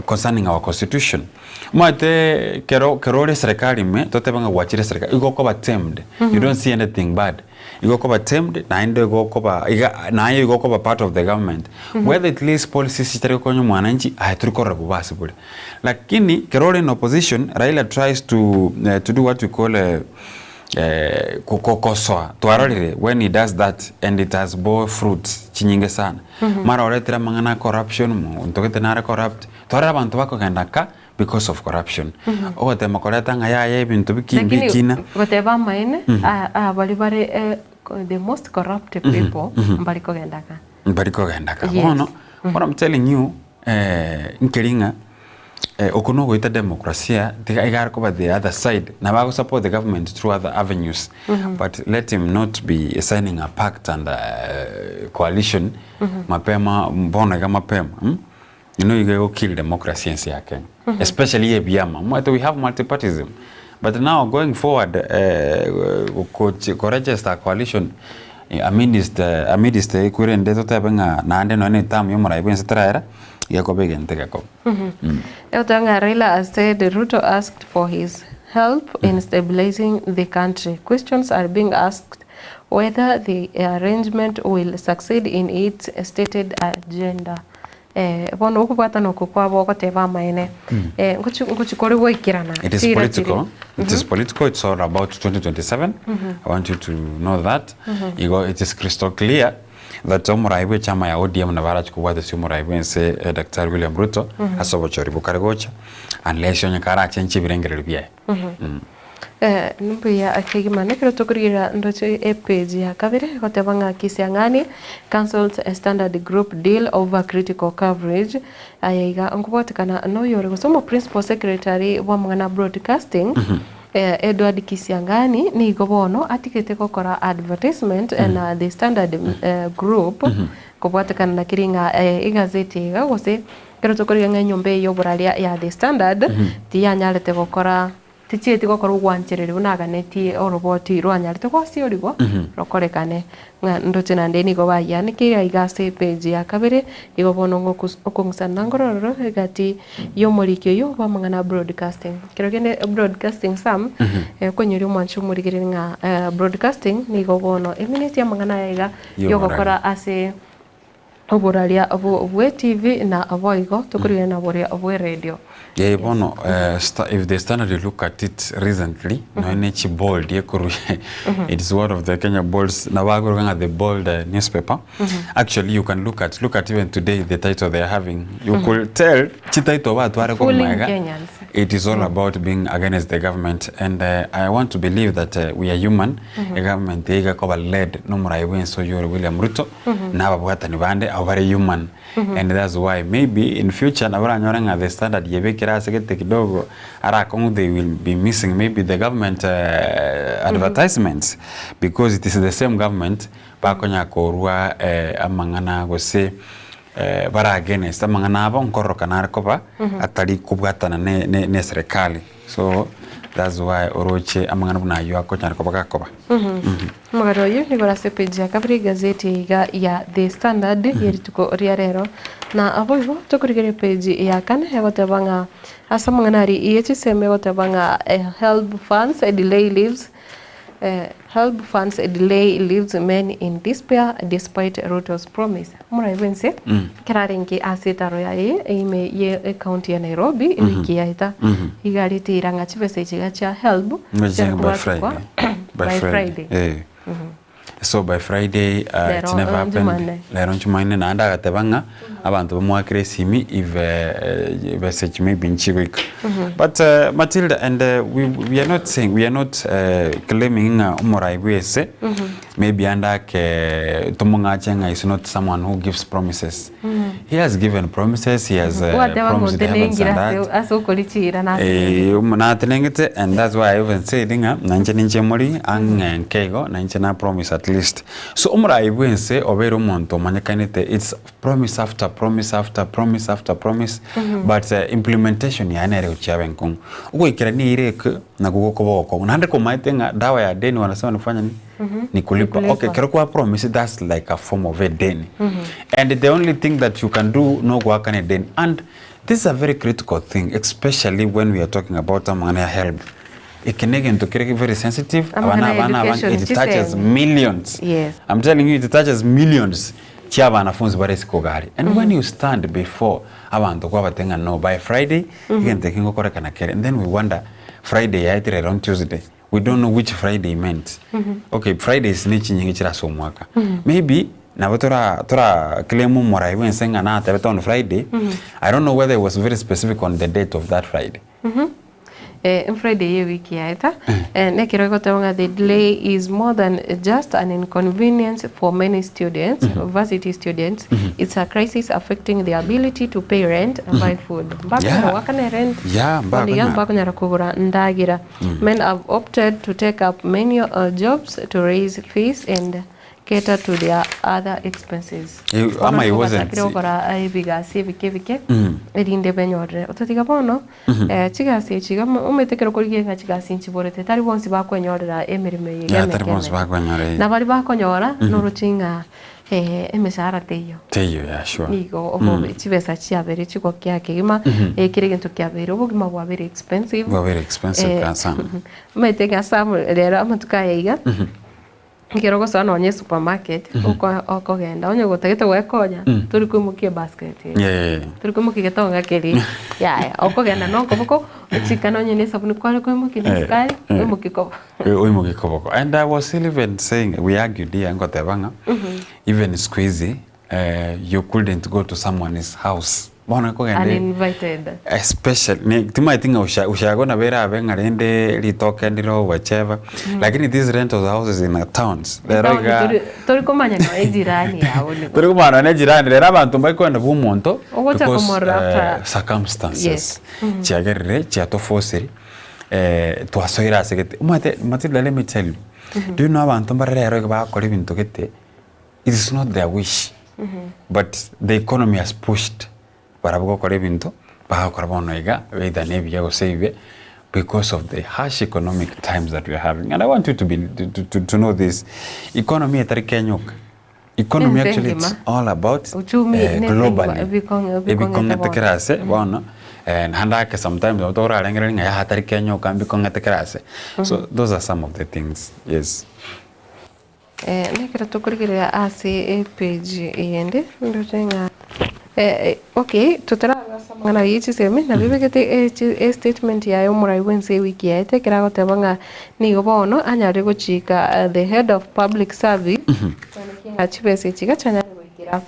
concerning our constitution. Omanyete kero kero ore eserekari ime totebe ng'a gwachire eserekari igo okoba tamed you don't see anything bad. Igo okoba tamed naende igo okoba iga naye igo okoba part of the government whether it leaves policies chitari gokonya omwananchi aye tori korora bobe ase bore. Lakini kero ore in opposition Raila tries to to do what we call kosoa twarorire when he does that and it has bore fruits chinyinge sana mara oretire amang'ana a corruption monto gete nare corrupt twarora abanto bakogenda ka because of corruption ogotema koreta ng'a yaya ebinto biki Lakini mbikina goteba amaene baria bare the most corrupt people mbari kogenda ka. Mbari kogenda ka. Yes. Bono what I'm telling you nkeri ng'a oko nogoita demokrasia tiga iga are koba the other side nabo ago support the government through other avenues but let him not be signing a pact and coalition mapema bono iga mapema you know iga ego kill democracy ense ya Kenya especially ebiama omanyete we have multipartyism But now going forward eh, gochi koregister coalition amidst amidst ekwerende totebe ng'a naende nonya na eterm ya omorai bwensi teraera, gekoba egento egekoba. Egoteba ng'a Raila has said Ruto asked for his help in stabilizing the country. Questions are being asked whether the arrangement will succeed in its stated agenda. Eh, bono okobwatana oko kwabo ogoteba amaene eh, ngochi ngochi kore goikerana It is chira political. chiri. It is political. It's all about 2027. I want you to know that. Igo it is crystal clear that omorai bwe chama ya ODM nabo arachi kobwata ase omorai bwense eh, Daktari William Ruto ase obochori bokare gocha unless onye karachenchie ebirengererio biaye. Eh, mbuya kegima. Nekero tokorigereria ndoche epage ya kabere egoteba ng'a Kisiang'ani cancels a Standard Group deal over critical coverage. Aya iga nkobwatekana noyore gose omo principal secretary bw'amang'ana broadcasting eh, Edward Kisiang'ani nigo bono atigete gokora advertisement na the Standard eh, Group kobwatekana na keri ng'a eh, egazeti iga gose ekero tokorigereria ng'a enyomba eye y'oboraria ya the Standard tiyanyarete gokora Tichieti gokora ogwanchereria buna aganetie oroboti rwanyarete gwasiorigwa rokorekane. Ng'a ndoche naende nigo bayianekeire aiga ase epeji ya kabere, igo bono ng'okus okong'usana nkorororo egati y'omoriki oyio bw'amang'ana a broadcasting. Kero kende broadcasting Sam, okonyoria omwanchi omorigereria ng'a broadcasting nigo bono eminetie amang'ana aya iga yogokora ase oboraria bwe TV na boigo tokorigereria na boria bwe radio. Eh, bono eh, sta, if the standard you look at it recently mm -hmm. noene chi bold ekoru it is one of the Kenya bolds na bagoruga ng'a the bold uh, newspaper mm -hmm. actually you can look at look at even today the title they are having you mm -hmm. could tell chi title batware Fooling Kenyans. It is all about being against the government and uh, I want to believe that uh, we are human. Mm -hmm. Government iga koba led no murai bwense oyore William Ruto mm -hmm. na ababwatani bande abo bare human mm -hmm. and that's why maybe in future nabo oranyore ng'a the standard yebekire ase gete kidogo arakong'u they will be missing maybe the government uh, advertisements mm -hmm. because it is the same government bakonya korwa eh, amang'ana gose eh, bare against amang'ana abo nkororokana are koba atari kobwatana ne, ne, ne serikali so that's why oroche amang'ana buna aywo akonyara koba gakoba. Omogano oyio nigo ore ase epage ya kabere egazeti iga ya The Standard ye rituko ria rero. Na boigo tokorigereria epage ya kane egoteba ng'a ase amang'ana aria ye chisemi egoteba ng'a helb funds delay leaves Helb funds delay leaves men in despair despite Ruto's promise. Omorai bwense ekero arenge ase etaro yaye ime ye ecounty ya Nairobi ewiki yaeta iga arete eira ng'a chibesa echi iga chia Helb By chiare Friday. kobwatekwa By by Friday. Friday. Eh. So by Friday uh, it's Rero, never eh, happened. Jumanne. Rero Jumanne naende agateba ng'a abanto bamoakere esimi if eh, message maybe nchigoika. But uh, Matilda and uh, we, we are not saying we are not uh, claiming ng'a omorai bwese maybe ande ake tomong'ache ng'a is not someone who gives promises. He has given promises, he has uh, Gwateba ng'a promised the heavens and otenengire earth. ase ase okorichira na ase Eh, natenengete and that's why I even said ng'a nainche ninche mori ang'e nke igo nainche na promise at least. So omorai bwense obeire omonto omanyekanete it's promise after promise after promise after promise but uh, implementation yaye nere gochia abe enkong'u. Ogoikerania eira eke nakwo gokoba ogokong'u naende komaete ng'a dawa ya deni wanasema ni kufanya nini? Ni kulipa. Okay, kero kwa promise that's like a form of a deni. And the only thing that you can do no goakana edeni and this is a very critical thing especially when we are talking about amang'ana ya helb. Eke na egento kere very sensitive Amang'ana abana ya abana abana education, it touches chisemi. millions. Yes. I'm telling you it touches millions chia abanafunzi bare isiko iga aria. And when you stand before abanto kwabatebia ng'a no by Friday egento eke ngokorekana kere and then we wonder Friday yaetire ere on Tuesday we don't know which Friday meant. Okay Fridays ne chinyinge chire ase omwaka maybe nabo tora tora claim omorai bwense ng'a natebete on Friday I don't know whether he was very specific on the date of that Friday. Eh, Friday ye wiki yaeta eh, nekero egoteba ng'a the delay is more than just an inconvenience for many students varsity students it's a crisis affecting their ability to pay rent and buy food mbakonyara Yeah. goakana rent Yeah, bono iga mbakonyara. mbakonyara kogora ndagera men have opted to take up many uh, jobs to raise fees and cater to their other expenses. Eh, Bono ama nigo he wasn't- bachakire gokora ebigasi ebike ebike Mm. erinde benyorere. Ototiga bono Mhm. eh, chigasi echi iga omanyete ekero okorigia ng'a chigasi nchiborete tari bonsi bakwenyorera emeremo eye iga Yeah, tari emeke bonsi emeke. bakwenyora eye. Na baria bakonyora Mhm. noroche ng'a emeshahara teiyo. Teiyo, yeah, sure. Nigo Mm. chibesa chiabeire chigokia kegima, Mhm. kera egento kiabeire obogima bwabeire expensive. Bwabeire expensive Eh, ka sana. Omanyete ng'a some rero amatuko aya iga, Mhm. ekero ogosoa nonye esupermarket, Mhm. oko okogenda onye gotagete goekonya, Mm. tori koimokia ebasket eye. Yeah, yeah, yeah. Tori koimokia egetonga keria, yaya, okogenda na okoboko, ochikane onye na esabuni kware koimokia na Eh, esukari, eh. oimokie koboko. Oimokie koboko. And I was even saying, we argued here, ngoteba ng'a, Mhm. even siku hizi, you couldn't go to someone's house. Bono ekogenda Uninvited. especially ni timaeti ng'a usha ushago nabo erabe ng'a rende ritoke ndire owacheva Mm. lakini these rental houses in the towns rero Town iga tori tori komanya nonya ejirani yago nigo. tori komanya nonya ejirani rero abanto mbari bwa omonto Ogocha because komorora after circumstances Yes. Mhm. chiagerire chiatofosiri twasoire ase gete omanyete Matilda let me tell you Mhm. do you know abanto mbare rero iga bagokora ebinto gete it is not their wish but the economy has pushed barabwo gokora ebinto bagokora bono iga either na ebiya gose ebibe because of the harsh economic times that we are having and I want you to be to, to, to know this economy etari Kenya oka economy Ense actually it's engima. all about Uchumi eh, nese globally ebikong'e ebikong'ete ebikong'ete bono. kera ase bono eh, naende ake sometimes nabo torarengereria ng'a yaha tari Kenya oka mbikong'ete kera ase so those are some of the things yes. Nekero tokorigereria ase epage eyende ndoche ng'a okay totararora ase amang'ana ayio ye chisemi nabo ebegete estatement yaye omorai bwense ewiki yaete ekero agoteba ng'a nigo bono anyare gochika the head of public service koenekia ng'a chibesa echi iga chianyare goikera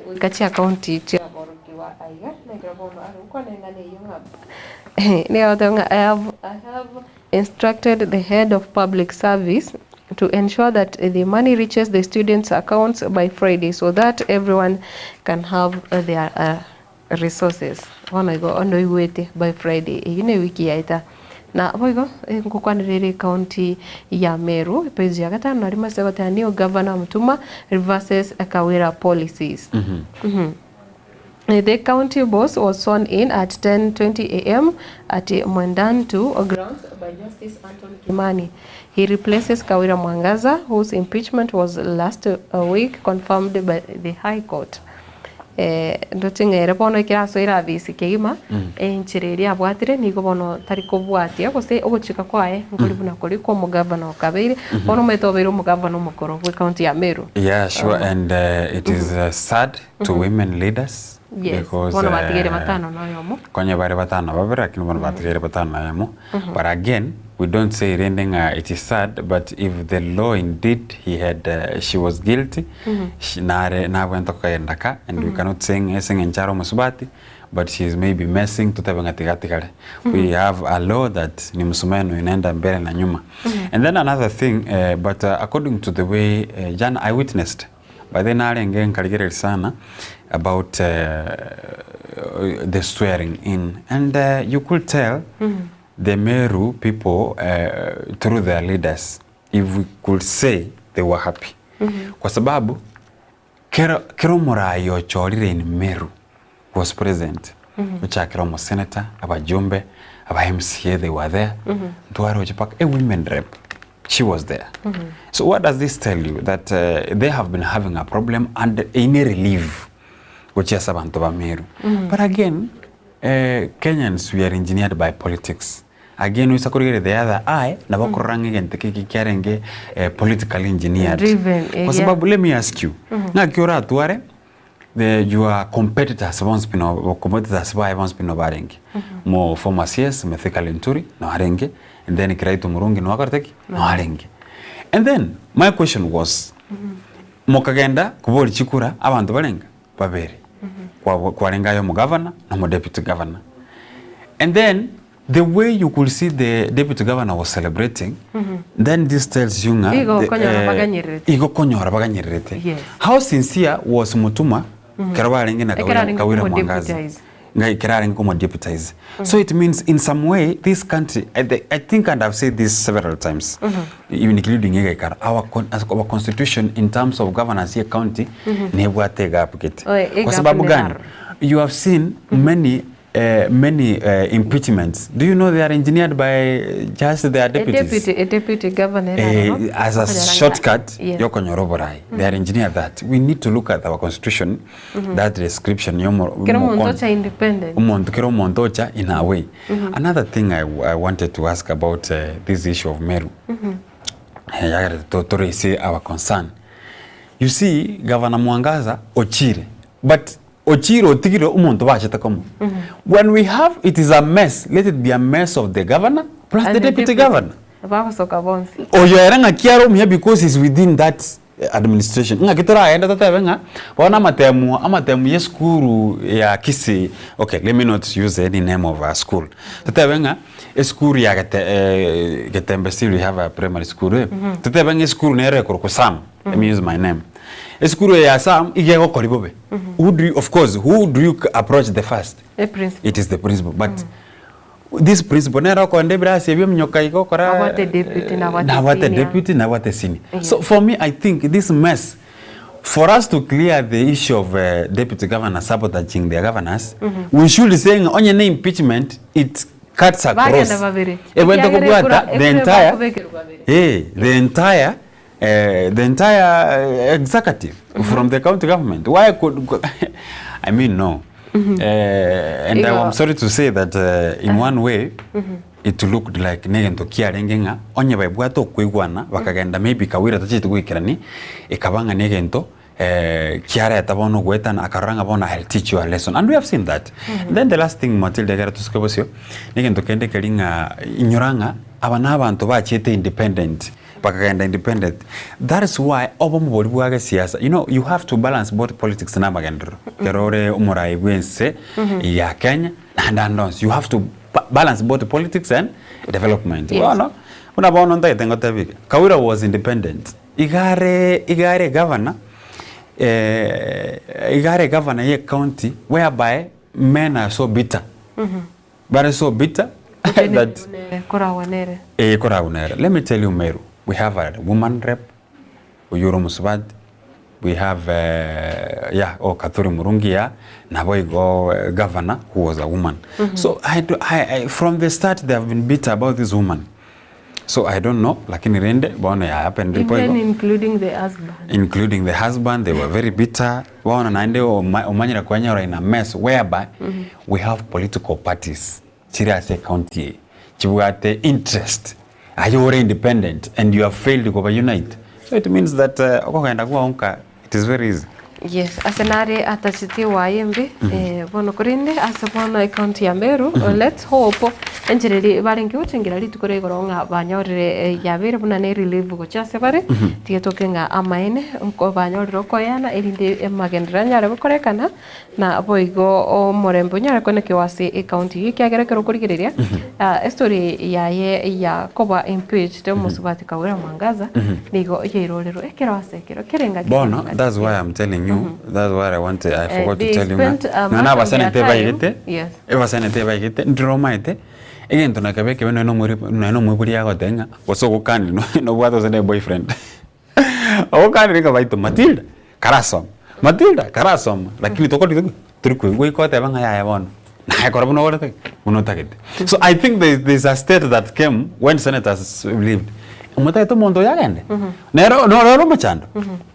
goika chiakaunti chiaborokigwa aiga nekero bono are gokwana eng'ana eyio ng'a nigo agoteba ng'a I have I have instructed the head of public service to ensure that the money reaches the students' accounts by Friday so that everyone can have their uh, resources. Bono igo onde oigwete by Friday eyio ne wiki yaeta na boigo ngokwanera ere county ya Meru page ya gatano nari mase goteba new governor Mutuma reverses Kawira policies. Mm -hmm. Mm -hmm. The county boss was sworn in at 10:20 am at Mwendantu grounds by Justice Anton Kimani. He replaces Kawira Mwangaza whose impeachment was last week confirmed by the High Court. Eh, ndoche ng'a ere bono ekero asoire afisi kegima, enchera eria abwatire nigo bono tari kobwatia gose ogochika kwaye nkori buna koria kwa omogavana okabeire, bono omanyete obeire omogavana omokoro bwe county ya Meru. Yeah, sure, and uh, it is uh, sad to women leaders Yes, because bono batigaire eh, batano na oyomo. konye bare batano babere lakini bono batigaire batano na oyomo Mhm. but again we don't say rende ng'a it is sad but if the law indeed he had uh, she was guilty Mhm. she, nare nabwente kogenda ka and we Mhm. cannot say ng'a ase eng'encho are omosubati but she is maybe messing totebe ng'a tiga atigare we have a law that ni msumeno inaenda mbele na nyuma Mhm. and then another thing uh, but uh, according to the way uh, jana i witnessed By the way narenge nkarigereria sana about uh, the swearing in and uh, you could tell the Meru people uh, through their leaders if we could say they were happy kwa sababu kero, kero omorai ochorire in Meru was present ochakera omosenator abajumbe aba MCA they were there ntwaroche paka a women rep she was there so what does this tell you that uh, they have been having a problem and eine relief gochia ase abanto ba Meru but again eh, Kenyans we are engineered by politics again oisa korigereria the other eye nabo okorora ng'a egento eke kiarenge eh, politically engineered Driven, eh, kwa yeah. sababu let me ask you ng'aki oratware the your competitors bonsi pi no competitors baye bonsi pi no barenge mo former CS Mithika Linturi no arenge and then Kiraitu Murungi no akorete ki no arenge and then my question was mokagenda kobori chikura abanto barenge babere Kwa- kwarenge aye omogavana na omodeputy governor and then the way you could see the deputy governor was celebrating then this tells you ng'a Igo the, okonyora eh, baganyererete. igo konyora baganyererete Yes. how sincere was mutuma kero barenge na Ekero Kawira, arenge Kawira Mwangaza komodeputize. Ng'a ekero arenge komo deputize. So it means in some way this country, I, the, I think and I've said this several times, even including egeikaro, our, con, as our constitution in terms of governance ye county nebwate egap gete. Oe, Kwa egap sababu gani? neraro. You have seen many many impeachments. Do you know they are engineered by just their A deputies? deputy, a deputy governor eraroro, As a okonyora ng'a- shortcut Yes. yokonyora oborai. They are engineered that. We need to look at our constitution, that description yomo- Kera omonto omokon- ocha independent. omonto kera omonto ocha in a way. Another thing I wanted to ask about this issue of Meru, yagerete to, to raise our concern. You see, Governor Mwangaza ochire, but ochire otigire omonto bachete komo. When we have, it is a mess, let it be a mess of the governor plus And the deputy governor. Bagosoka bonsi. Oyo ere ng'aki are omuya because is within that administration. Ng'aki toragende totebe ng'a bono amatemu amatemu ya esukuru ya Kisii, okay let me not use any name of a school. Totebe ng'a esukuru ya Gete Getembe still we have a primary school eh, totebe ng'a esukuru nere ekorokwa Sam, let me use my name. Esukuru eye ya Sam iga egokori bobe. Who do you, of course who do you approach the first? A principal. It is the principal but This principal nere okoenda ebirasi ebio ominyoka iga okora Nabwate deputy, nabwate nabwate senior. deputy nabwate senior. Yes. So for me I think this mess for us to clear the issue of deputy governor sabotaging their governors we should say ng'a onye ne impeachment it cuts across Bagenda babere. Ebwenerete Ekiagera kobwata ekura- the ekura entire bakobekerwa babere. eh, the entire the entire executive from the county government. Why could, I mean no. And I am sorry to say that in one way it looked like negento kiarenge ng'a onye baibwate okoigwana bakagenda maybe Kawira tacheti goikerani ekaba ng'a negento kiareta bono ogoetana akarora ng'a bono I'll teach you a lesson and we have seen that. Then the last thing Matilda ekero tosuke bosio negento kende keri ng'a inyora ng'a aba na abanto bachiete independent Bakagenda independent that is why obomo boria bwa gesiasa you know you have to balance both politics na amagenderero ekero ore omorai bwe ense ya Kenya naende ande onsi you have to balance both politics and development. Yes. Bono buna bono ntagete ngotebie iga Kawira was independent iga are iga are egavana iga are egavana ya ecounty whereby men are so bitter Bare so bitter that Koragwa nere. Eh, koragwa nere. Let me tell you Meru, we have a woman rep, oyio ore omosubati, we have yeah, oh Kathuri Murungi yeah, nabo igo governor who was a woman. So I, do, I, I, from the start they have been bitter about this woman. So I don't know, lakini rende bono ya happened igo. Even including the husband. Including the husband, they were very bitter. Bono naende omanyire kwenyora in a mess whereby we have political parties chire ase ecounty eye chibwate interest aye ore independent and you have failed koba unite so it means that okogenda kwao nka it is very easy. Yes, ase nare atacheti ewaye embe eh, bono korende ase bono ecounty ya Meru let's hope enchera eria barenge gochengera rituko ria igoro ng'a banyorire eh, yabeire buna ne relief gochia ase bare tiga toke ng'a amaene nko banyorire okoeana erinde amagenderero anyare gokorekana Na boigo omorembe onyare koenekewa ase ecounty eyio ekiagera ekero okorigereria estory yaye ya koba impeached omosubati Kawira Mwangaza nigo yairorerwe ekero ase ekero kere engaki Bono that's why I'm telling you that's what I want I forgot to they tell you ng'a spent, nonya much of their abaseneta time ebaigete yes. ebaseneta ebaigete ndire omaete egento nakebe ekebe nonya nomori nonya nomoibori agoteba ng'a gose ogokani nobwate gose ne boyfriend. Ogokanire ng'a baito Matilda karasoma, Matilda karasoma, lakini tokori ki? Tori koigwa goika otebe ng'a yaya bono, naye kora buna okorete ki? Buna otagete. So I think there is there is a state that came when senators lived, omotagete omonto oyo agende? Nere noro ore omochando?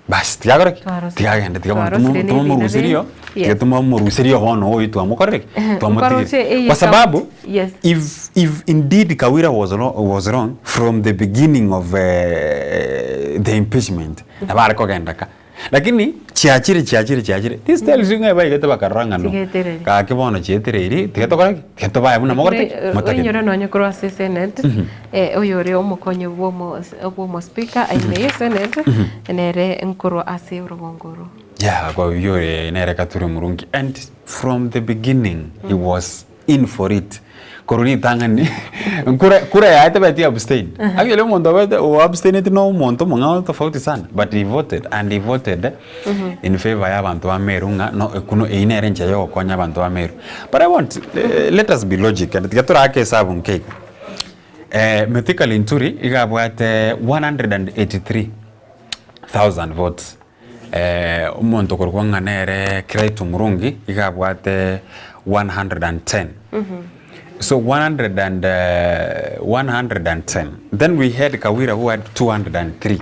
Basi tiga akore ki? Twarosire. Tiga agende, tiga bono Twarosire tomo na ebina tomoruserie oo, binde. tiga Yes. tomoruserie bono oyo twamokorire ki? Nkwaroche Twamotigeire. eye Kwa sababu county. Yes. If if indeed Kawira was wrong, was wrong from the beginning of the impeachment nabo are kogenda ka lakini chiachire chiachire chiachire this tells you ng'a baigete bakarora ng'a no Chigetereri. gaki bono chietereiri tiga tokore ki tiga tobae buna mogorete ki motagete Oinyore nonye korwa ase Senate, oyore omokonyi bw'omo bw'omo speaker ime ye Senate, nere nkorwa ase orogongo oro. Yeah, kwa oyore nere Kature Murungi and from the beginning he was in for it. Korwa ritang'ani kura kura yaye tebeti abstain. Actually omonto obete o abstaineti na omonto omong'ao tofauti sana but he voted and he voted in favour ya abanto ba Meru ng'a no ekuno eyio nere enchera ya ogokonya abanto ba Meru. But I want let us be logic and tiga torake esabu nke iga. Mithika Linturi iga abwate 183,000 votes. Omonto okorokwa ng'a nere Kiraitu Murungi iga abwate 110. So 100 and, 110. Then we had Kawira who had 203.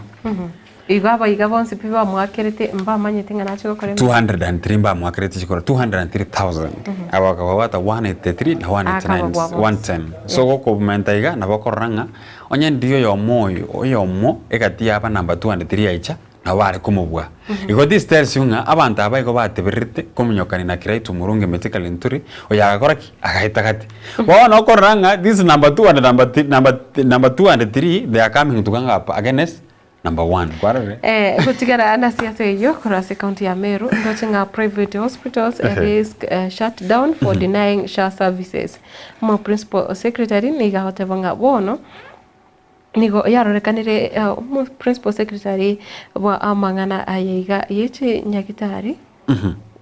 Igo abaiga bonsi pi bamoakerete mbamanyete ng'a nache gokora emeremo. 203 mbamoakerete chikura 203,000. Aba bakabwata 183 na 189, Akababua bonsi. 110. So gokomenta iga nabo okorora ng'a onye ndiyo oyomo oyo oyomo egati yaba number 2 and 3 aicha nabo bare komobua. Igo this tells you ng'a abanto aba igo batebererete kominyokania na Kiraitu Omorungi Mithika Linturi, oyo agakora ki? Agaeta gati. Bono okorora ng'a this number 2 and number number number 2 and 3 they are coming to gang up against number 1. Kwarorire? Eh, gotigara na siasa eyio korwa ase county ya Meru ndoche ng'a private hospitals risk shutdown for denying SHA services. Omo principal secretary nigo agoteba ng'a bono Nigo yarorekanire omo principal secretary bwa amang'ana aya iga ye chinyagitari,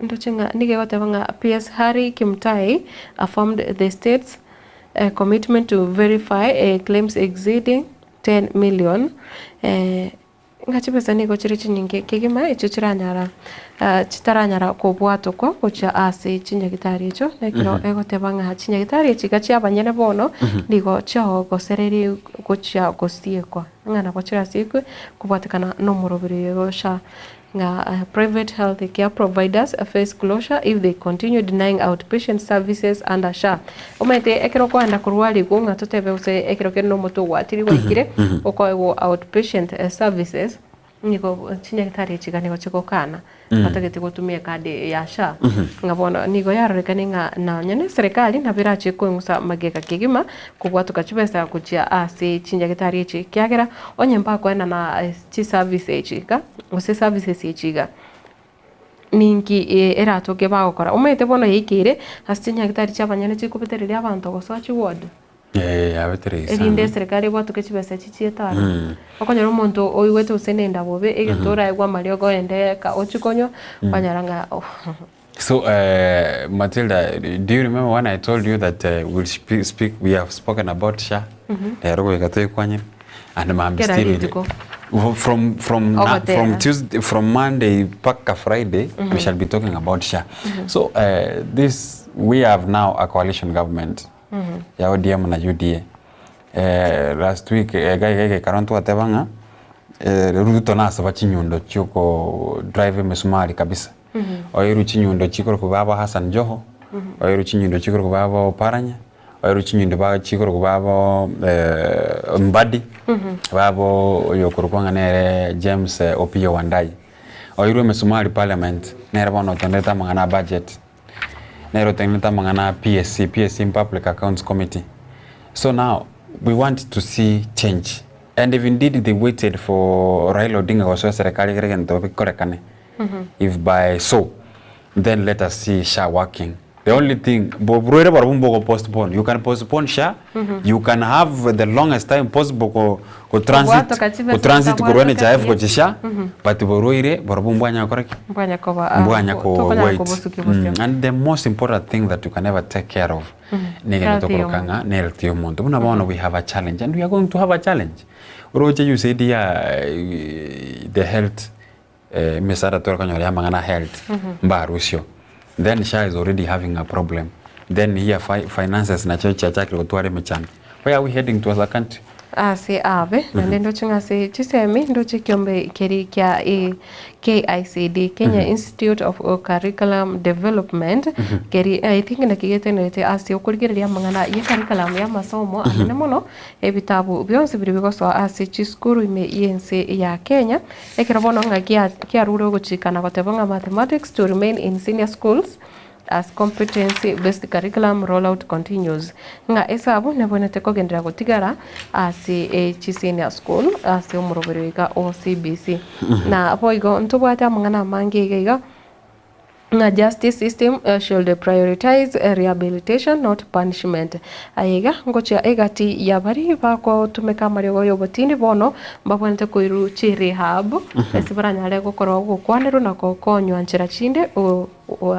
ndoche ng'a nigo egoteba ng'a PS Harry Kimutai affirmed the state's commitment to verify claims exceeding 10 million. Ng'a chibesa nigo chire chinyinge kegima echio chiranyara chitaranyara kobwatokwa gochia ase chinyagitari echio, na ekero egoteba ng'a chinyagitari echi iga chiabanyene bono, nigo chiagosereiri gochia gosiekwa, ng'a nabo chirasiekwe kobwatekana nomoroberi oyo gosha ng'a private health care providers face closure if they continue denying outpatient services under SHA. Omanyete ekero okoenda korwarigwa ng'a totebe gose ekero kende nomote ogwatiri gwaikire, okoegwa outpatient services, nigo chinyagitari echi iga nigo chigokana, batagete gotumia ecard ya SHA. Ng'a bono nigo yarorekane ng'a nonye na eserekari nabo erache koeng'usa magega kegima, kobwatoka chibesa gochia ase chinyagitari echi, ekiagera onye mbakoenana chiservice echi iga, gose services echi iga. Ninki eratoke bagokora? Omanyete bono yaikeire ase chinyagitari chi'abanyene chikobetereria abanto gosoa chiward? Eh, yabetereire sana. Erinde eserekari ebwatoke chibesa echi chietara. Okonyora omonto oigwete gose nenda bobe, egento oraegwe amariogo oende eka ochie konywa, kwanyora ng'a oh. So Matilda, do you remember when I told you that we'll speak, we have spoken about SHA? Rero goika toikwanyire. And mambia Kera still rituko. from from na, Ogotera. from Tuesday from Monday mpaka Friday we shall be talking about SHA. So this we have now a coalition government ya ODM na UDA. Last week iga iga egekaro ntwateba ng'a Ruto nasaba chinyundo chioko drive emesumari kabisa. Oirwe chinyundo chikorokwa baba Hassan Joho, oirwe chinyundo chikorokwa baba Oparanya, Oirwe chinyundo ba chikorokwa babo Mbadi, babo oyo okorokwa ng'a nere James Opiyo Wandayi. Oirwe emesumari parliament, nere bono otenderete amang'ana a budget, nere otenenete amang'ana a PAC, PAC Public Accounts Committee. So now, we want to see change and if indeed they waited for Raila Odinga gosoa eserekari ekero egento bikorekane, if by so, then let us see SHA working. The only thing, oborwaire barobwo mbogo postpone, you can postpone SHA, you can have the longest time possible ko ko transit Kobwatoka chibesa ko transit korwa kotabwatoka NHIF gochia SHA, but borwaire barobwo mbwanya gokora ki? Mbwanya koba ah, Mbwanya ko tokonyara wait. kobosukia bosio. And the most important thing that you can ever take care of, nigo Health tokoroka y'omonto. ng'a ne health y'omonto. Buna bono we have a challenge and we are going to have a challenge. Oroche USAID ya the health Emesara tore konyora ya amang'ana a health mbarusio then SHA is already having a problem then here finances nachio chiachakire gotwara emechando where are we heading to as a country? Ase abe, naende ndoche ng'a ase chisemi ndoche ekiombe keria kia KICD, Kenya Institute of Curriculum Development, keria I think naki getenerete ase okorigereria amang'ana ye curriculum ya amasomo anene mono, ebitabu bionsi biria bigosoa ase chisukuru ime y'ense ya Kenya. Ekero bono ng'a kiarure ogochika na goteba ng'a mathematics to remain in senior schools as competency based curriculum rollout continues, ng'a esabu nebwenerete kogenderera gotigara ase chi senior school ase omoroberio iga o CBC. Na boigo ntobwate amang'ana amange iga iga. Ng'a justice system should prioritize rehabilitation not punishment. Aye iga ngochia egati ya baria bagotumeka amariogo y'obotindi bono mbabwenerete koirwa chi rehab ase baranyare gokorwa gokwanerwa na gokonywa nchera chinde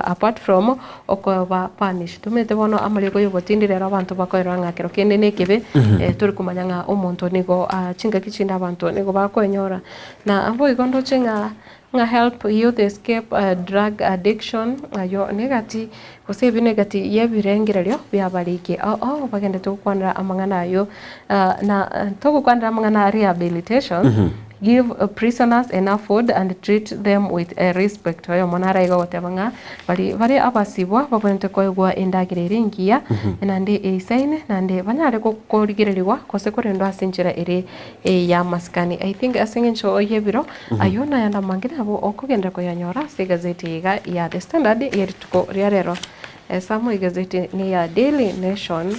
apart from okoba punish. Tomanyete bono amariogo y'obotindi rero abanto bakoerora ng'a kero kende nekebe tori komanya ng'a omonto nigo chingaki chinde abanto nigo bakoenyora. Na boigo ndoche ng'a Ng'a help youth escape drug addiction ayio negati gose ebio negati yebirengererio biabariki ao ao bagendete gokwanera amang'ana ayio na togokwanera amang'ana a rehabilitation give prisoners enough food and treat them with respect oyomo naro aiga ogoteba ng'a bari bare abasibwa babwenerete koegwa endagera ere engiya naende eisaine naende banyare korigererigwa gose korendwa ase enchera ere ey'amasikani. I think ase eng'encho y'ebiro, ayio nayande amange nabo okogenderera koyanyora ase egazeti iga ya The Standard ye rituko ria rero. Esamo egazeti ni ya Daily Nation.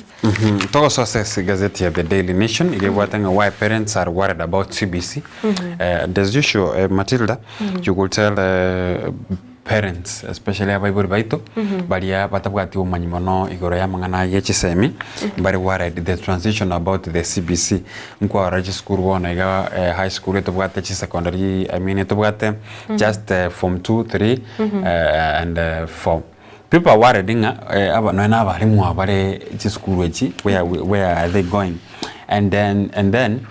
Togosoa ase egazeti ya The Daily Nation iga ebwate ng'a why parents are worried about CBC. And as usual Matilda, you could tell parents especially abaibori baito baria batabwati obomanyi mono igoro y'amang'ana aya y'echisemi mbare worried the transition about the CBC nkwarora chisukuru bono iga eh, high school etobwate chisecondary I mean etobwate just eh, form 2 3 eh, and eh, 4 people are worried ng'a eh, aba nonya na abarimu aba bare chisukuru echi where, where are they going and then, and then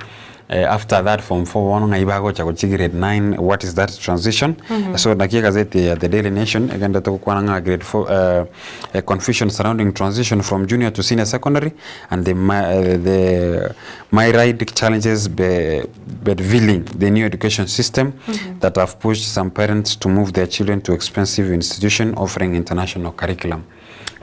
After that form 4 bono ng'ai bagocha gochia grade 9 what is that transition so naki egazeti eye ya the daily nation egenderete gokwana ng'a grade 4 eh, confusion surrounding transition from junior to senior secondary and the, the myriad challenges be, bedeviling the new education system that have pushed some parents to move their children to expensive institution offering international curriculum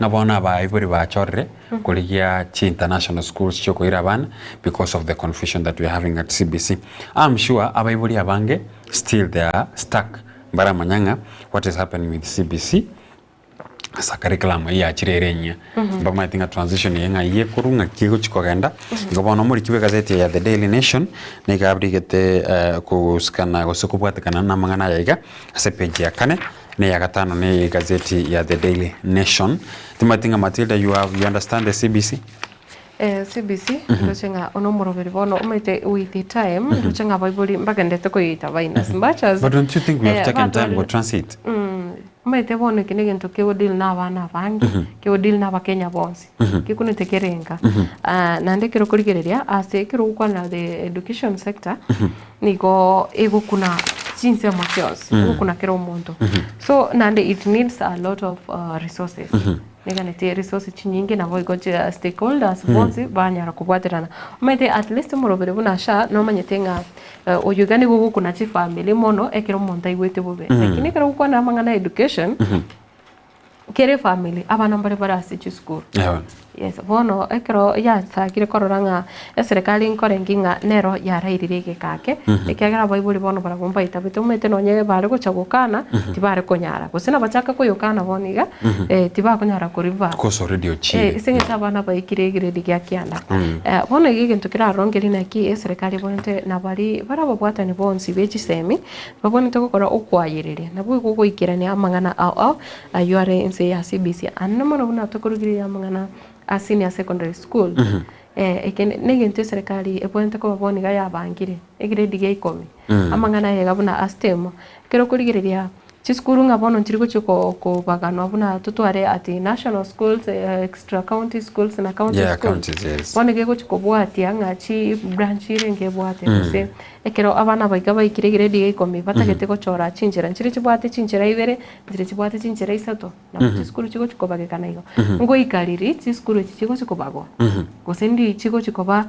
Ng'a bono abaibori bachorire korigia chi international schools chiokoira abana because of the confusion that we are having at CBC. I'm sure abaibori abange still they are stuck mbaramanya ng'a what is happening with CBC ase curriculum eyio yachire ere enyia. Mbamaete ng'a transition eye ng'ai ekorwa ng'aki egochi kogenda. Igo bono omoriki bwe egazeti eye ya The Daily Nation nigo abrigete kogosikana gose kobwatekana na amang'ana aya iga ase epage ya kane. Na eya gatano ne egazeti ya The Daily Nation. Timanyeti ng'a Matilda you have, you understand the CBC? Eh, CBC, ndoche ng'a ono omoroberi bono omanyete with the time, ndoche ng'a abaibori mbagenderete koyeita baina as much as But don't you think we have eh, taken time batwarire- go transit? Omanyete bono eke negento kegodeal na abana abange, kegodeal na abakenya bonsi, kekunete kerenga. Ah, naende ekero okorigereria ase ekero ogokwana the education sector, nigo egokuna chinsemo chionsi, egokuna kera omonto. So naende it needs a lot of resources, neganeti resources chinyinge nabo igo chi stakeholders bonsi banyara kobwaterana. Omanyete at least omoroberi buna SHA nomanyete ng'a oyo iga nigo ogokuna chifamiri mono ekero omonto aigwete bobe. Lakini ekero ogokwana amang'ana ya education, Kera efamiri abana mbare bare ase chisukuru. Yes, bono ekero yachakire korora ng'a eserekari nkorenge ng'a nero yarairire egeka ake, ekiagera abaibori bono barabwo mbaitabete omanyete nonye bare gocha gokana, tibare konyara. Gose nabachaka koyokana bono iga, tibakonyara koriba. Course already ochire. Ase eng'encho abana baikire egrade gia kianda. Bono iga egento kerarongeri naki eserekari ebwenerete nabari bare ababwatani bonsi be chisemi, Babwenerete gokora okwayereria, naboigo goikerania amang'ana ao ao ayio are inse ya CBC. Anene mono buna tokorigereria amang'ana a senior secondary school, eke negento eserekari ebwenerete koba bono iga yabangire, egrade gia ikomi, amang'ana aya iga buna a STEM. Ekero okorigereria chisukuru ng'a bono nchiri gochia kobaganwa buna totware ati national schools, extra county schools na county Yeah, schools. counties, yes. Bono iga egochia kobwatia ng'a chibranch erenge ebwate gose Ekero abana abaika baikire egrade ya ikomi, batagete gochora chinchera, nchire chibwate chinchera ibere, nchire chibwate chinchera isato, nabo chisukuru chigochi kobagekana igo. Ngoika riria chisukuru echi chigochi kobagwa, gose ndi chigochi koba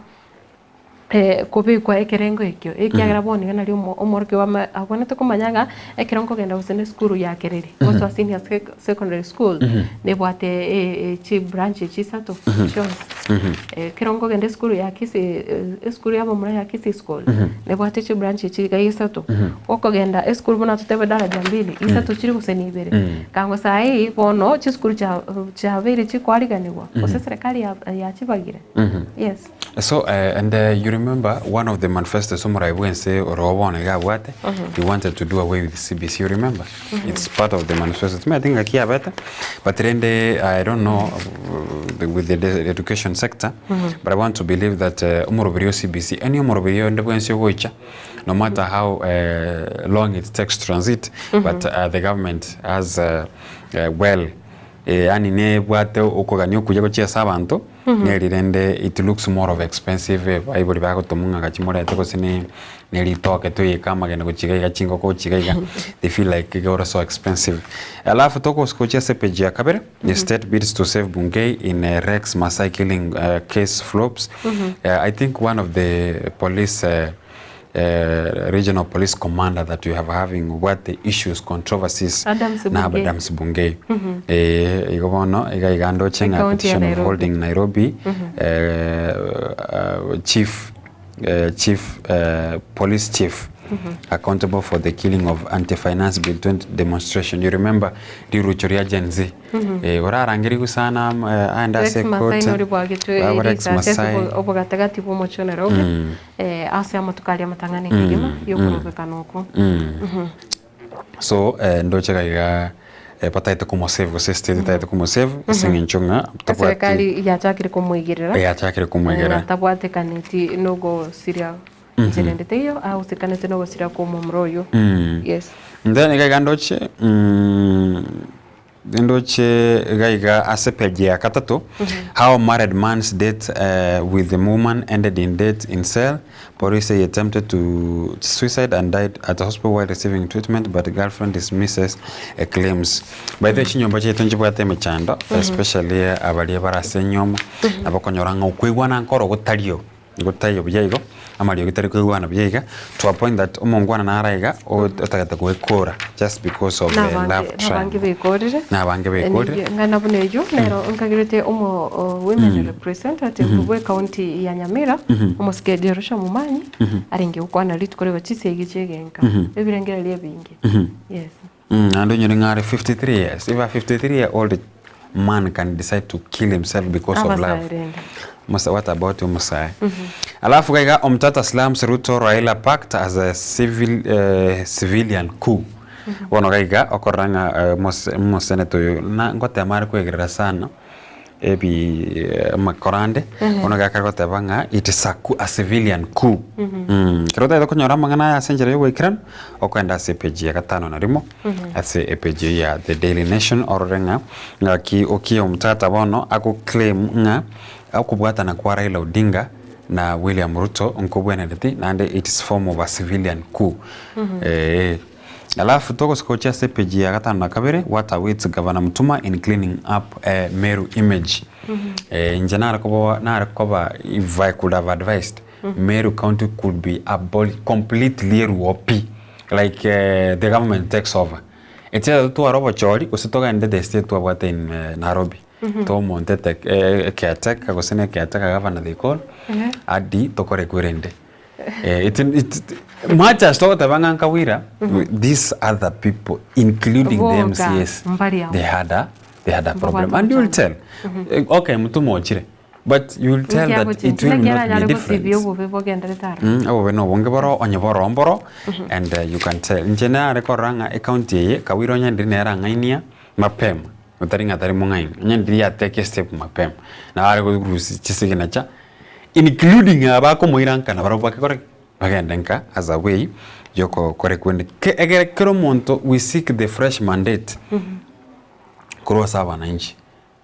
kobekwa ekerengo ekio, ekiagera bono iga nario omo omorokigwa ame abwenerete komanya ng'a ekero nkogenda gose na esukuru ya kereri, gosoa senior secondary school, nebwate chibranch echi isato chionsi. Ekero nkogenda esukuru ya Kisii, esukuru ya abamura ya Kisii School, nebwate chibranch echi iga isato. Gokogenda esukuru buna totebe daraja mbili, isato chiri gose na ibere. Kango saa hii bono chisukuru chia chiabeire chikoariganiwa, gose serikali ya yachibagire. Yes. So and you remember one of the manifestos omorai bwense oro bono iga abwate, he wanted to do away with CBC, you remember? It's part of the manifesto. Timanyeti ng'aki yabete, but rende I don't know with the education sector, but I want to believe that omoroberi o CBC, any omoroberi onde bwensi ogoicha, no matter how long it takes to transit, but the government has well, yaani nebwate okogania okuya gochia ase abanto, Neri rende it looks more of expensive abaibori bagotomwa ng'a gachi morete gose ne ne ritoke toiyeke amagena gochia iga iga chingoko gochia iga iga they feel like iga ore so expensive. Alafu togosuka gochia ase page ya kabere the state bids to save Bungei in a Rex Masai killing case flops. I think one of the police regional police commander that we have having obwate issues controversies Adams na Bungei. Adams Bungei eh igo bono iga iga ndoche ng'a Ekaunti ya petition of Nairobi. holding Nairobi eh, chief eh, chief eh, police chief accountable for the killing of anti-finance bill 20 demonstration you remember rirucho ria Gen Z eh orarangerigwe sana eh, aende Rex ase Masai court nori bwagetwe Baba Rex risasi ase Masai. obogatagati bw'omochie o Nairobi. Ase amatuko aria amatang'ani kegima y'okorobekana okwo. So ndoche iga iga batagete komosave gose estate etagete komosave ase eng'encho ng'a tabwati Eserekari yachakire komoigerera. Yachakire komoigerera. Ng'a tabwatekaneti nogosiria nchera ende teiyo, agosekanete nogosiria kwa omomura oyio. Yes. Then iga iga ndoche Nindoche iga iga ase page ya gatato, How married man's date with the woman ended in death in cell, Police say he attempted to suicide and died at hospital while receiving treatment but girlfriend dismisses claims. By the way, chinyomba chiaito nchibwate emechando especially abaria bare ase enyiomo, nabo okonyora ng'a okoigwana nkoro gotario. Nigo taiyo buya igo, amariogi tari koigwana buya iga, to a point that omongwana nare aiga otagete goekora just because of the love Nabange nabange triangle. bekorire. Nabange bekorire. Neyio eng'ana buna eyio nero nkagerete omo women representative bwe county ya Nyamira omosike Jerusha Momanyi arenge gokwana rituko rigo chisegi chiegenka ebirengererio ebinge yes. Naende onyore ng'a are 53 years, if a 53 year old man can decide to kill himself because of love, Abasae rende. Musa, what about omosae? Alafu iga iga Omtata slams Ruto Raila pact as a civil, eh, civilian coup. Bono iga iga okorora ng'a eh, mos- omoseneta oyo na ngotema are koegerera sana ebi amakoro ande, bono iga akare goteba ng'a it is a coup, a civilian coup. Ekero otagete konyora amang'ana aya ase enchera ya oboikeranu, okoenda ase epage ya gatano na rimo, ase epage eyio ya The Daily Nation orore ng'a ng'aki Okiya Omtata bono agoclaim ng'a okobwatana kwa Raila Odinga na William Ruto nkobwenereti naende it is form of a civilian coup. Eeh. Alafu togosuka gochia ase epage ya gatano na kabere, what awaits Gavana Mutuma in cleaning up Meru image. Inche nare koboa nare koba if I could have advised, Meru county could be aboli completely eruo pi like the government takes over. It's either totware obochori gose togende the state twabwate in Nairobi. Tomonte caretaker gose ne caretaker governor they call, adi tokore kwerende. Eh, it, it, much as togoteba ng'a nkawira, these other people including the Boka, MCAs mbari amo. they had a, they had a problem Mbabwate and you will omochando. tell. Eh, okay mutuma ochire but you will tell that it will not be different. Nkiagochenchia obobe bogenderete aro. Obobe nobonge boro onye boro mboro and you can tell inche nare korora ng'a ecounty eye kawira onye ndiri nere ang'ainia mapema otari ng'a tari mong'aini onye ndiri yatake step mapema nabo are korusia chisignature Including aba bakomoira nka nabarabwo bakekora ki? Bagende nka as a way yokokora ekwende. Ke egere kera omonto we seek the fresh mandate korwa ase abananchi,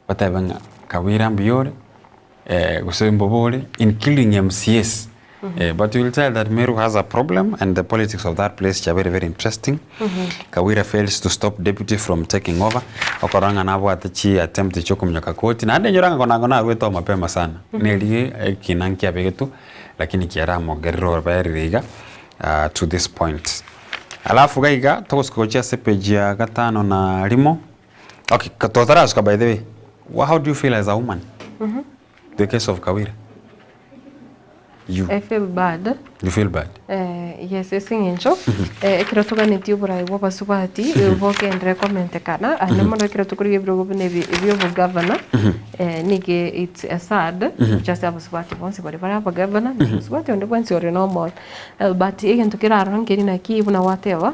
batebe ng'a Kawira mbuya ore, gose mbobe ore, including MCAs. But you will tell that Meru has a problem and the politics of that place chiabeire very interesting. Kawira fails to stop deputy from taking over, okorora ng'a nabwate chi attempt chiokominyoka koti, naende inyora ng'a konango naruete oo mapema sana, nerie ekina nkiabegetwe lakini kiaramogerire oberire iga to this point. Alafu iga iga togosuka gochia ase page ya gatano na rimo, okay totarasuka by the way, how do you feel as a woman? The case of Kawira. You, I feel bad. you feel bad. Eh, yes ase eng'encho eh, ekero toganetie oborai bwa abasubati bogenderere komentekana ande mono ekero tokorigia ebirogo buna ebi ebia obogavana eh, nige it's a sad just abasubati bonsi baria bare abagavana na mosubati onde bwensi ore na omoyo. But egento kerarora nkeri naki buna gwateba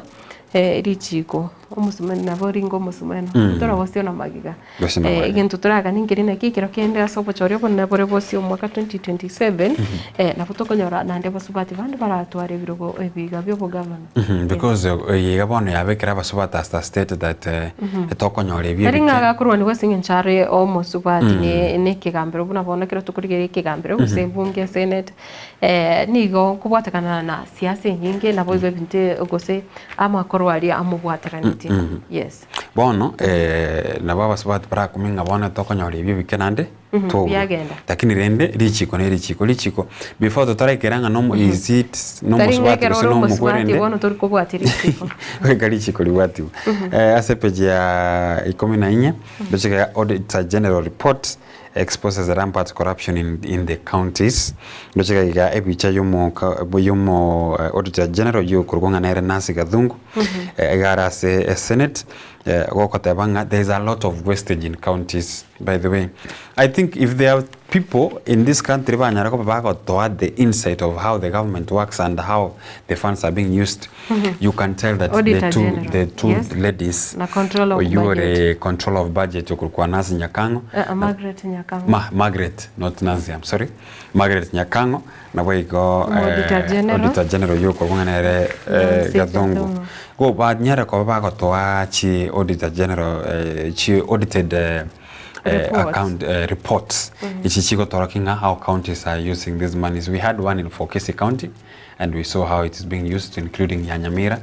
richiko omosumeno nabo oringe omosumeno toragosio na magega. Gose na magega. Egento toraganie nkeri naki ekero kende ase obochori obonene bore bosio omwaka 2027 nabo tokonyora naende abasubati bande baratware ebirogo ebiga bia obogavana. Because eye iga bono yabekire abasubati as the state that tokonyora ebi Tari ng'a ebike. agakorwaniwa ase eng'encho are omosubati ne ekegambero buna bono ekero tokorigereria ekegambero gose ebunge, esenate. Nigo nkobwatekana na siasa enyinge naboigo ebinto gose amakorwa aria amobwateranetie. Yes. Bono nabo abasubati barakumie ng'a bono tokonyora ebio ebike naende togwe. Biagenda. Lakini rende richiko ne richiko, richiko before totaraikera ng'a nomo is it Tari ng'a nomosubati ekero gose ore nomokwe omosubati rende bono tori kobwatia richiko. goika richiko ribwatiwe. Ase epeji ya ikomi na inye, richiko ya Auditor General report exposes rampant corruption in, in the counties ndoche iga ebicha yomo yomo auditor general yokorwa ng'a nere Nancy Gathungu iga are ase esenate gogoteba ng'a there is a lot of wastage in counties by the way I think if there are people in this country banyara koba bagotoa the insight of how the government works and how the funds are being used you can tell that the Auditor two, General. the two Yes. ladies Na control of oyio budget. ore control of budget okorokwa Nancy Nyakang'o Margaret Nyakang'o. Ma, Margaret not Nancy I'm sorry Margaret Nyakang'o nabo igo Auditor General. Auditor General oyio okorokwa ng'a nere Nancy Gathungu Gathungu. Igo banyare koba bagotoa chi Auditor General chi audited Reports. account reports echi chigotorokia ng'a how counties are using these monies. We had one in for Kisii County and we saw how it is being used including ya Nyamira.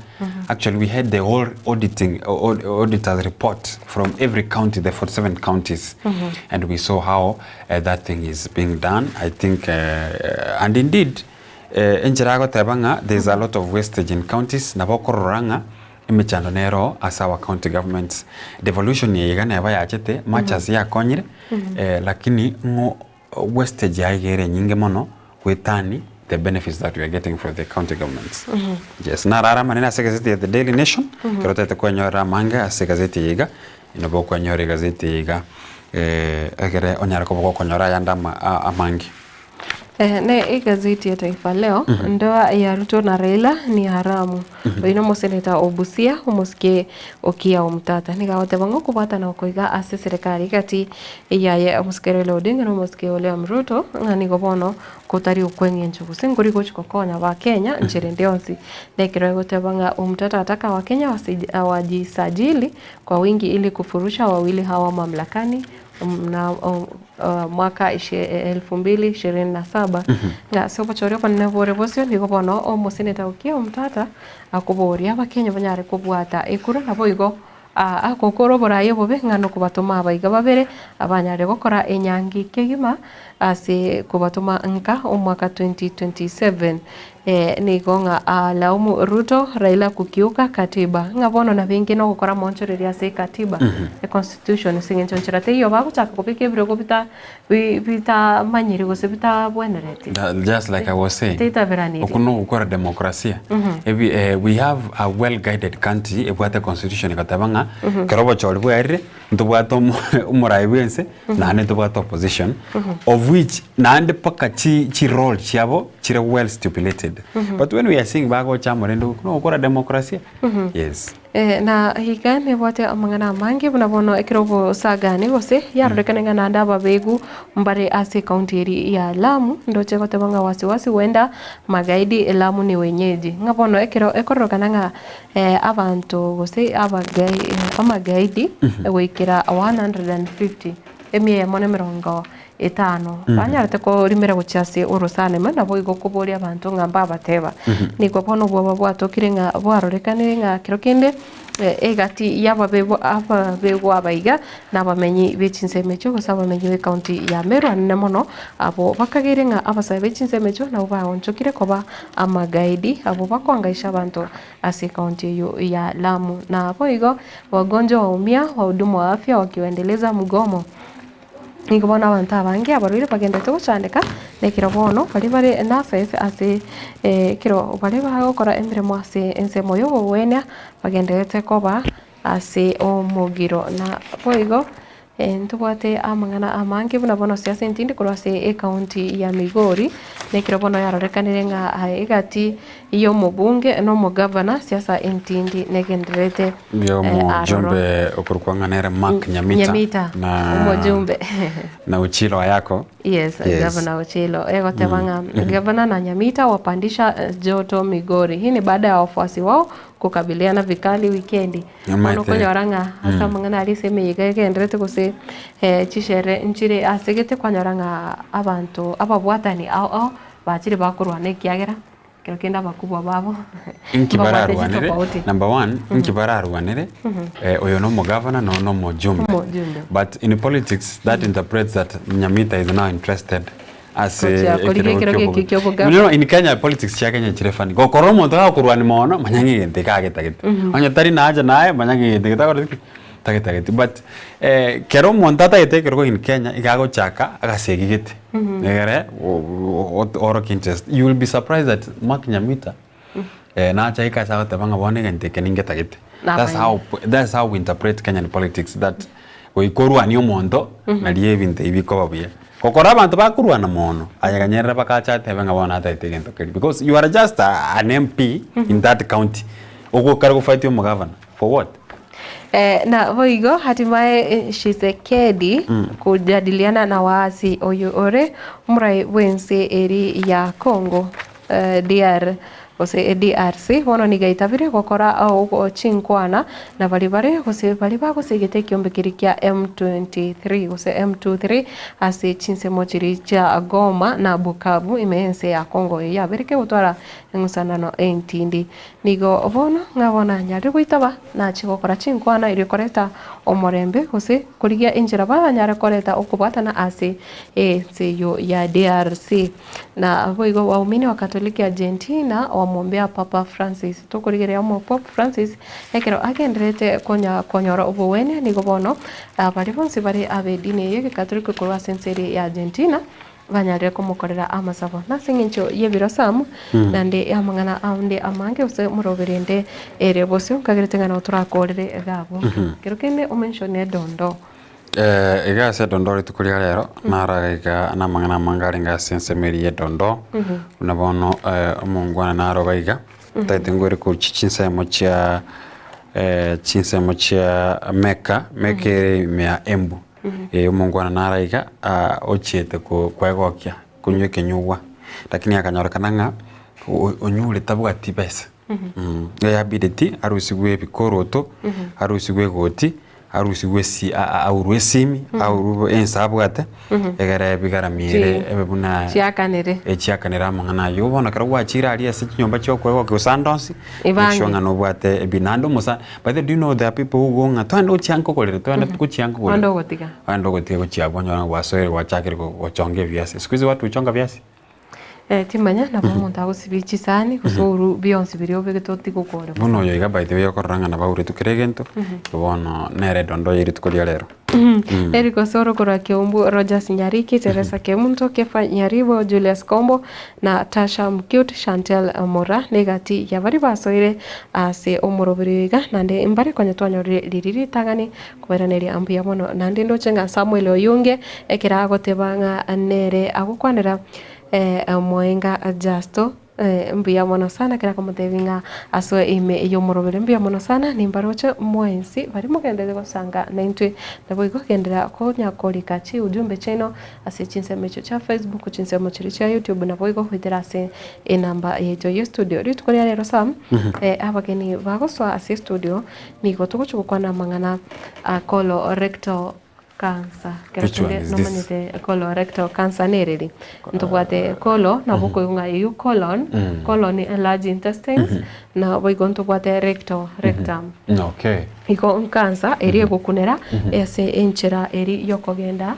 Actually we had the whole auditing auditor's report from every county, the 47 counties and we saw how that thing is being done. I think and indeed enchera agoteba ng'a there is a lot of wastage in counties nabo okorora ng'a emechando nero ase our county governments. Devolution eye iga neba yachete much as yakonyire lakini ng'o wastage yaye iga ere enyinge mono goetani the benefits that we are getting from the county governments. Yes, narare amanene ase egazeti ya The Daily Nation, ekero otagete kwenyorera amange ase egazeti eye iga, nabo okwenyora egazeti eye iga egere onyare koba gokonyora ayande ama amange. Ne egazeti ya Taifa Leo, ndoa ya Ruto na Raila ni haramu. Oyo nomoseneta o Busia omosike Okiya Omtata nigo agoteba ng'a okobwatana oko iga ase eserekari gati yaye omosike Raila Odinga na omosike William Ruto ng'a nigo bono kotari okweng'encho gose nkori gochi gokonya abakenya nchera ende yonsi. Na ekero egoteba ng'a Omtata ataka abakenya wajisajili kwa wingi ili kufurusha wawili hawa mamlakani na mwaka 2027 ng'a ase obochori obonene bore bosio nigo bono omoseneta Okiya Omtata akoboria abakenya banyare kobwata ekura naboigo agokora oboraai obobe ng'a nokobatoma abaiga babere abanyare gokora enyangi kegima ase kobatoma nka omwaka 2027 nigo ng'a alaumu Ruto Raila kukiuka katiba ng'a bono nabenge nogokora amaonchoreria ase ekatiba econstitution ase eng'encho nchera teiyo bagochaka kobeka ebirogo bita bitamanyiri gose bitabwenereti. Just like I was saying, Tetaberaniri. oko nogokora demokrasia. Ebi we have a well guided country ebwate constitution egoteba ng'a ekero obochori bwaerire ntobwate omorai bwense naende ntobwate opposition of which naende mpaka chi chi role chiabo chire well stipulated. But when we are seeing bagocha amo rende oko nogokora demokrasia. Yes. Na iga nebwate amang'ana amange buna bono ekero obosagani gose yarorekane ng'a naende ababegu mbare ase ekaunti eria ya Lamu, ndoche goteba ng'a wasiwasi huenda magaidi Lamu ni wenyeji. Ng'a bono ekero ekororokana ng'a abanto gose amagaidi goikera 150 emia eyemo na emerongo etano banyarete korimera gochia ase orosana ime, naboigo koboria abanto ng'a mbabateba. Nigo bono obwoba bwatokire ng'a bwarorekanire ng'a kero kende egati y'ababegwa ababegwa aba iga na abamenyi be chinsemo echio gose abamenyi b'ecounty ya Meru anene mono, abwo bakageire ng'a abasae be chinsemo echio nabwo baonchokire koba amagaidi abwo bakoangaisha abanto ase ecounty eyio ya Lamu. Naboigo wagonjwa waumia, wahudumu wa afya wakiendeleza mgomo. Nigo bono abanto abange abarwaire bagenderete gochandeka, na ekero bono baria bare nurses ase ekero baria bagokora emeremo ase ensemo y'obogwenia bagendererete koba ase omogiro. Na boigo ntobwate amang'ana amange buna bono siasa entindi korwa ase ecounty ya Migori, na ekero bono yarorekanire ng'a egati y'omobunge na omogavana siasa entindi negendererete Mbuya aroro. omojumbe okorokwa ng'a nere Mark Nyamita, Nyamita, na omojumbe. na Ochilo Ayako. Yes, Yes. Gavana Ochilo egoteba ng'a Gavana na Nyamita wapandisha joto Migori. Hii ni baada ya wafuasi wao kukabiliana vikali wikendi. Bono Omanyete. okonyora ng'a ase amang'ana aria ase emeyega egenderete gose chishere nchire ase gete kwanyora ng'a abanto ababwatani ao ao bachire bakorwana ekiagera Ekero kende abakubwa babo Inki mbabwate bararwanere? chitofauti. Number one, inki bararwanere? Eh, oyo nomogavana na oyo nomojumbe. Omojumbe. But in politics, that interprets that Nyamita is now interested ase Gochia korigia ekerogo ekerogo eke kiobobe. ki'obogavana. You know, in Kenya politics chia Kenya chire funny. Gokorora omonto gakorwania mono, manya ng'a egento eke agetagete. Onye tari nacha naye, manya ng'a egento eke takoreti ki? Tagetageti. But eh, kero omonto atagete ekerogo in Kenya, iga agochaka agasegi gete. Egere oorokie interest. You will be surprised that Mark Nyamita eh, nacha aike ase agoteba ng'a bono egento eke ningetagete. That's how, that's how we interpret Kenyan politics that goika orwanie omonto nario ebinto ebi bikoba buya. Gokora abanto bakorwana mono, aye ganyerera bakacha atebe ng'a bono atagete egento keria because you are just an MP in that county. Ogokara gofight omogavana for what? Eh, na boigo hatimaye Tshisekedi kujadiliana na waasi oyo ore omorai bw'ense eri ya Congo eh, DR gose DRC bono nigo aitabire gokora chinkwana na baria bare gose baria bagosegete ekiombe keria kia M23 gose M23 ase chinsemo chiria chia Goma na Bukavu ime y'ense ya Congo eyio yabereke gotwara eng'usanano entindi. Nigo bono ng'a bono anyare goitaba, nachie gokora chinkwana erio koreta omorembe, gose korigia enchera baranyare koreta okobwatana ase ense eyio ya DRC. Na boigo waumini wa Katoliki Argentina wamwombea Papa Francis. Tokorigereria omo Pope Francis ekero agendererete konya konyora obogwenia nigo bono baria bonsi bare ab'edini eye y'Ekatoliki korwa ase ense eria ya Argentina banyarire komokorera amasabo. Nase engencho y'ebirosamu, naende amang'ana ande amange gose omoroberi ende ere bosio, nkagerete ng'a nabo torakorere iga abwo. Kero kende omenshone edondo. Iga ase edondo rituko ria rero, naro iga namang'ana amange arenge ase ensemo eria y'edondo, buna bono omongwana naro iga iga, ntagete ngwere korwa chinsemo chia chinsemo chia Mecca, Mecca ere ime ya Embu. Ee, omongwana naro iga ochiete kwegokia konywa ekenyugwa, lakini akanyorekana ng'a onyure tabwati besa. Iga yabideti arusigwe ebikoroto, arusigwe egoti, arusigwe esi aurwe esimi, aurwe ensa abwate, egere bigaramire ebe buna Chiakanire. echiakanire amang'ana ayio. Bono ekero gwachire aria ase chinyomba chia okwegokia gose ande onsi, make sure Ebange. ng'a nobwate ebi naende omosa By the way, do you know there are people who go ng'a twende gochia nkogorere, twende gochia nkogorere. Onde ogotiga. Onde ogotiga gochia abwo onyore ng'a gwasoire gwachakire gochonga ebiasi. Siku hizi watu huchonga viazi? Eh, timanya nabo omonto agosibia chisani gose oru bionsi biria obegete otige okore bosa. Buna oyo iga by the way okorora ng'a nabo auretwe kera egento, bono nere edondo ye rituko ria rero. Eric Osoro korwa Keumbu, Rogers Nyariki, Teresa Kemunto, Kefa Nyaribo, Julius Kombo na Tasha Mcute, Shantel Mora negati ya baria basoire ase omoroberi oyo iga naende mbare konya twanyorire riria ritang'ani kobairaneria mbuya mono. Naende ndoche ng'a Samuel Oyunge ekero agoteba ng'a nere agokwanera Moenga Justo. Mbuya mono sana ekero akomotebia ng'a asoe ime y'omoroberi. Mbuya mono sana nimbaroche mwensi baria mogenderete gosanga naintwe. Naboigo genderera konya korika chiujumbe chiaino ase chinsemo echio chia Facebook, chinsemo chiria chia YouTube naboigo goetera ase enamba yaito ye studio. Rituko ria rero Sam, abageni bagosoa ase estudio nigo togochia gokwana amang'ana a colorectal Cancer, kero Which one kende is this? nomanyete colorectal cancer nereri? Ntobwate colo nabo okoigwa ng'a eywo colon, colon ni large intestines, na boigo ntobwate rectal, rectum. Okay. Igo cancer eria egokunera ase enchera eri yokogenda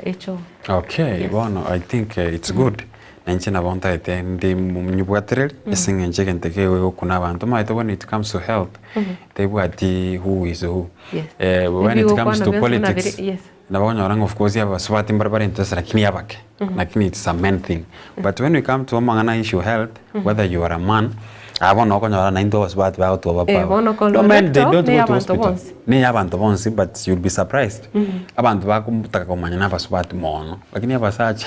echoo. Okay, bono I think it's good na inche nabo ntagete ndi nyebwatereri ase eng'encho egento eke egokuna abanto omanyete when it comes to health tebwati who is who. Yes. When it comes Ebigokwana to bionsi buna politics bire, yes. Nabo okonyora ng'a of course abasubati mbare bare interested lakini abake, lakini it's a men thing. But when we come to amang'ana issue health, whether you are a man, aa bono okonyora naintwe abasubati bagotu Eh, overpower. bono No men they colorectal don't ne go to y'abanto hospital. bonsi. Ne y'abanto bonsi but you'll be surprised. Abanto bakotaka komanya na abasubati mono, lakini abasacha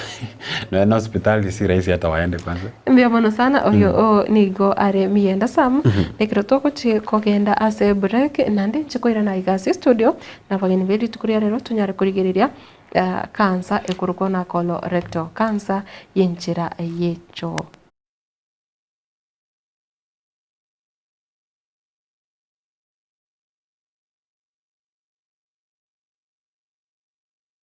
nonya na hospitali si rahisi hata waende kwanza. Mbuya mono sana oyo o nigo are Miyenda Sam ekero togochia kogenda ase ebreak naende inche koirana iga ase estudio na abageni be rituko ria rero tonyare korigereria cancer ekorokwa na colorectal cancer y'enchera y'echoo.